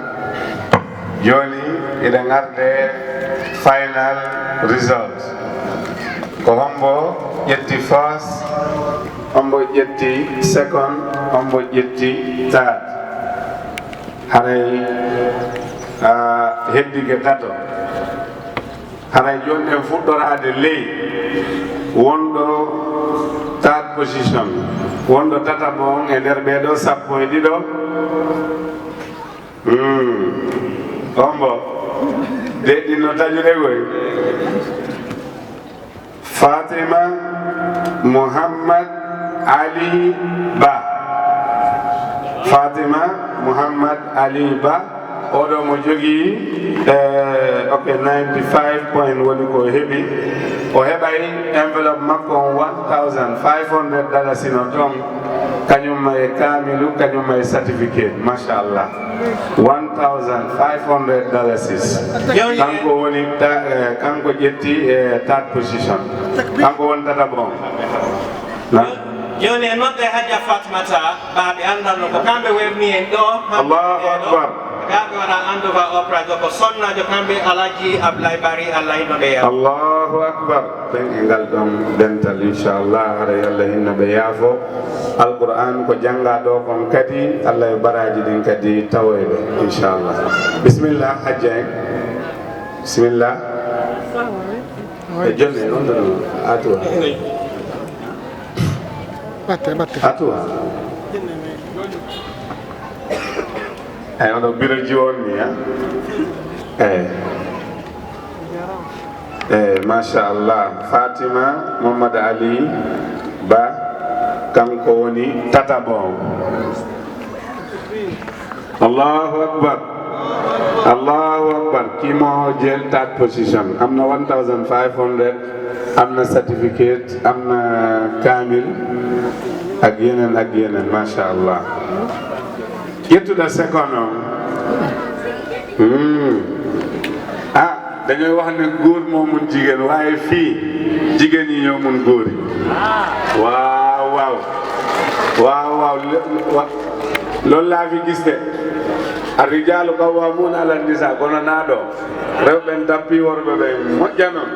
Jooni, eɗen arde final result. Ko hombo ƴetti first, hombo ƴetti second, hombo ƴetti third. Haray, ah, heddike tato. Haray jooni en fuɗɗoraade ley wonɗo third position, wonɗo tataɓo on e nder ɓee ɗoo sappo e ɗiɗo. Hmm. Hombo? De ɗin no taƴude koy. Fatima Muhammad Ali Ba. Fatima Muhammad Ali Ba. Oɗo mo jogii, eh, ok, ninety-five point woni ko o heɓi. O heɓay enveloppe makko on one thousand five hundred dalasi no toon. Kañum ma e kaamilu, kañum ma e certificate. Machallah. One thousand five hundred dalasis. Kanko woni ta-, eh, kanko ƴetti, eh, third position. Kanko woni tataɓo on. Na? Jooni en nodda e Hajja Fatmata, ba ɓe anndanno ko kamɓe werni en ɗo. Allahu Akbar. Ga ɓe waɗa hand over o prize ko sonnajo kamɓe Alhaji Abdoulaye Bari, Allah hinno ɓe yaafo. Allahu Akbar. Ɓen e ngal ɗon dental, inchallah, haray Allah hinno ɓe yaafo. Alquran ko jannga ɗo kon kadi, Allah yo baraaji ɗin kadi tawoy ɓe, inchallah. Bisimilla, Hajja en. Bisimilla. E jonne, on ɗon, Atuwa. Batte, batte. Atuwa. Eyi, oɗo biro jiwon ni, ha? Eyi. Eyi, machallah. Fatima Mohammad Ali Ba, kanko woni tataɓo on. Allahu Akbar. Allahu Akbar. Kii mo jël third position. Am na one thousand five hundred, am na certificate, am na kaamil, ak yeneen, ak yeneen. Machallah. Ƴettuɗo second on. Hmm. Ah, dañoy wax ne góor moo mun jigéen, waaye fii jigéen ñi ñoo mun góor yi. Waaw, waaw. Waaw, waaw. Le-, wa-, loolu laa fi gis de. Ar-rijaalu qawwaamuuna ala nisaa, kono naa ɗo. Rewɓe en tappi worɓe ɓe moƴƴa non.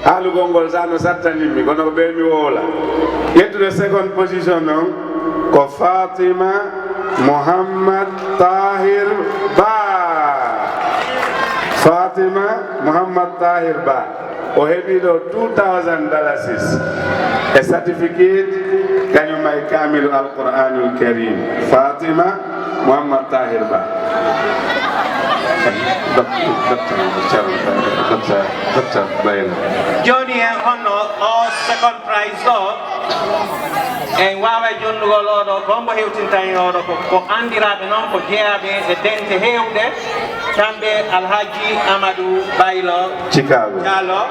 Haalugol ngol sa no sattanimmi, kono ko ɓe mi wowla. Ƴettude second position non ko Fatima Muhammad Tahir Ba. Fatima Muhammad Tahir Ba. O heɓi ɗo two thousand dalasis e certificate, kañum e kaamilu Alquranul Karim. Fatima Muhammad Tahir Ba. Docteur, docteur, docteur, docteur, docteur Bayla. Jooni en honno o second prize ɗo, en waaway jonnugol oɗo, ko hombo hewtinta en oɗo, ko, ko anndiraaɓe noon, ko jeyaaɓe e dente heewɗe, kamɓe Alhaji Amadou Baylo Chicago. Diallo,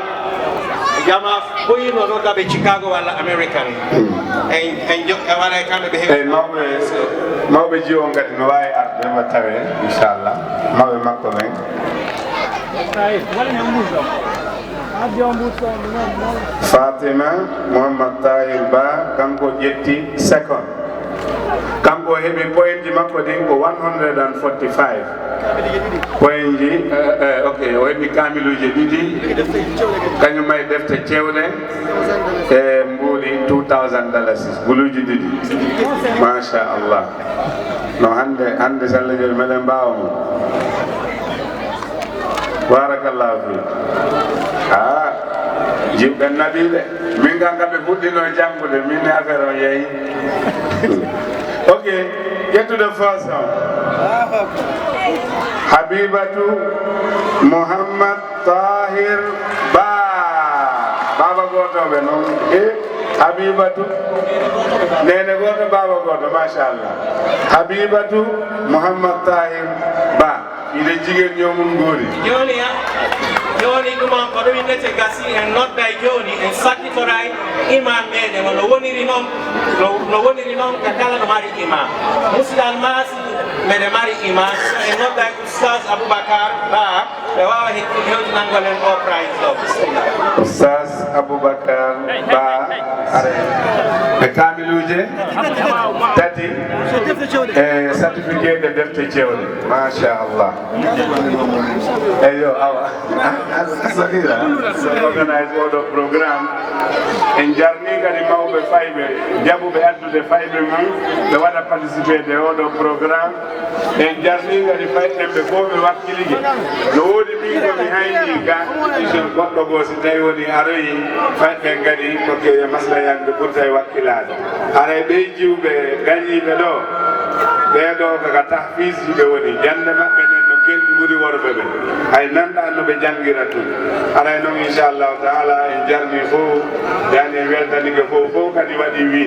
jama Ɓooyino ɗo kaɓe Chicago walla American. Hmm. En, en jo-, en waɗay kamɓe ɓe heewi. Eyi, mawɓe, mawɓe jiwo on kadi no waawi arde ma tawe, inchallah. Mawɓe makko ɓen. Fatima Mouhammad Tahir Ba, kanko ƴetti second. Kanko o heɓi pointji makko ɗin ko one hundred and forty-five. Pointji, eh, eh, ok, o heɓi kaamiluuji ɗiɗi, kañum e defte cewɗe, e mbuuɗi two thousand dalasis, guluuji ɗiɗi. Machallah. No hannde, hannde so Allah jaɓi meɗen mbaawa mo. Barakallahu fiik. Ah, Jiwɓe naɓiiɓe, min kam ka ɓe puɗɗino janngude, min ne affaire on yehi. Ok, get to the first one. Habibatu Muhammad Tahir Ba. Baaba gooto ɓe noon. E Habibatu. Neene gooto, baaba gooto, machallah. Habibatu Muhammad Tahir Ba. Ine jigéen ñoo mun góori. Jooni, ah, jooni ɗum on ko ɗum innete gasi, en nodday jooni, en sakkitoray imam meɗen o no woniri noon, no, no woniri noon ka kala no mari imam. Musidal Maasi, meɗe mari imam, so en nodday Oustaz Aboubacar Ba, ɓe waawa hewti-, hewtinangol en o prize ɗo. Bismillah. Oustaz Aboubacar Ba, are. E kaamiluuje, tati, e certificat de defte cewɗe. Machallah. Eyo, awa. Sagira. Organise oɗo programme. En jarni kadi mawɓe fayɓe, jaɓuɓe addude fayɓe mum, ɓe waɗa participer de oɗo programme. En jarni kadi fayɓe ɓe fof ɓe wakkilike. No woodi min ko mi hayni ga, so goɗɗo goo si tawi woni aroyi, fayɓe kadi ko ke maslayaɓe ɓe ɓurta e wakkilaade. Haray ɓey jiwɓe gañiiɓe ɗo, ɓee ɗo ko ka tahfiis ɓe woni. Jannde maɓɓe nden no kelɗi ɓuri worɓe ɓen. Hay nanɗa no ɓe janngira tun. Haray non, inchallahu taala, en jarni fof, yani en weltanike fof, fof kadi waɗi wi.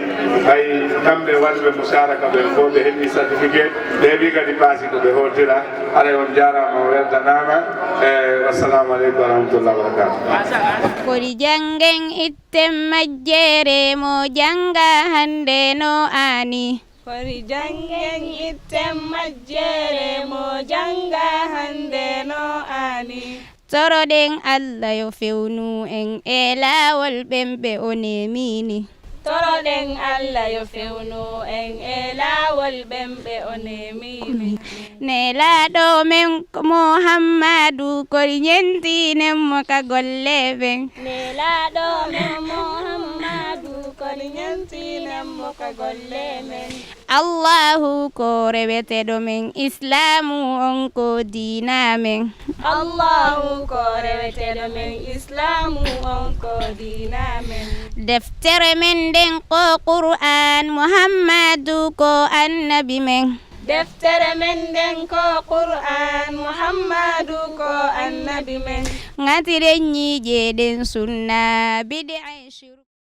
Hay kamɓe waɗuɓe musaaraka ɓen fof, ɓe heɓi certificat, ɓe heɓi kadi paasi ko ɓe hootira. Haray on jaaraama, on weltanaama. E, wassalamu aleykum wa rahmatullahi wa barakatuh. Kori janngen itten majjere mo jannga hannde no aani. Kori janngen itten majjere mo jannga hannde no aani. Toroɗen Allah yo fewnu en e laawol ɓen ɓe o nemini. Toroɗen Allah yo fewnu en e laawol ɓen ɓe o nemini. Nelaaɗo men ko Muhammadu, kori ñentinen mo ka golle men. Nelaaɗo men Muhammadu, kori ñentinen mo ka golle men. Allahu ko reweteɗo men, Islaamu on ko diina men. Allahu ko reweteɗo men, Islaamu on ko diina men. Deftere men nden ko Qur'an, Muhammadu ko annabi men. Deftere men nden ko Qur'an, Muhammadu ko annabi men. Ngatiren ñiiƴe ɗen sunna, bid'a e shirku.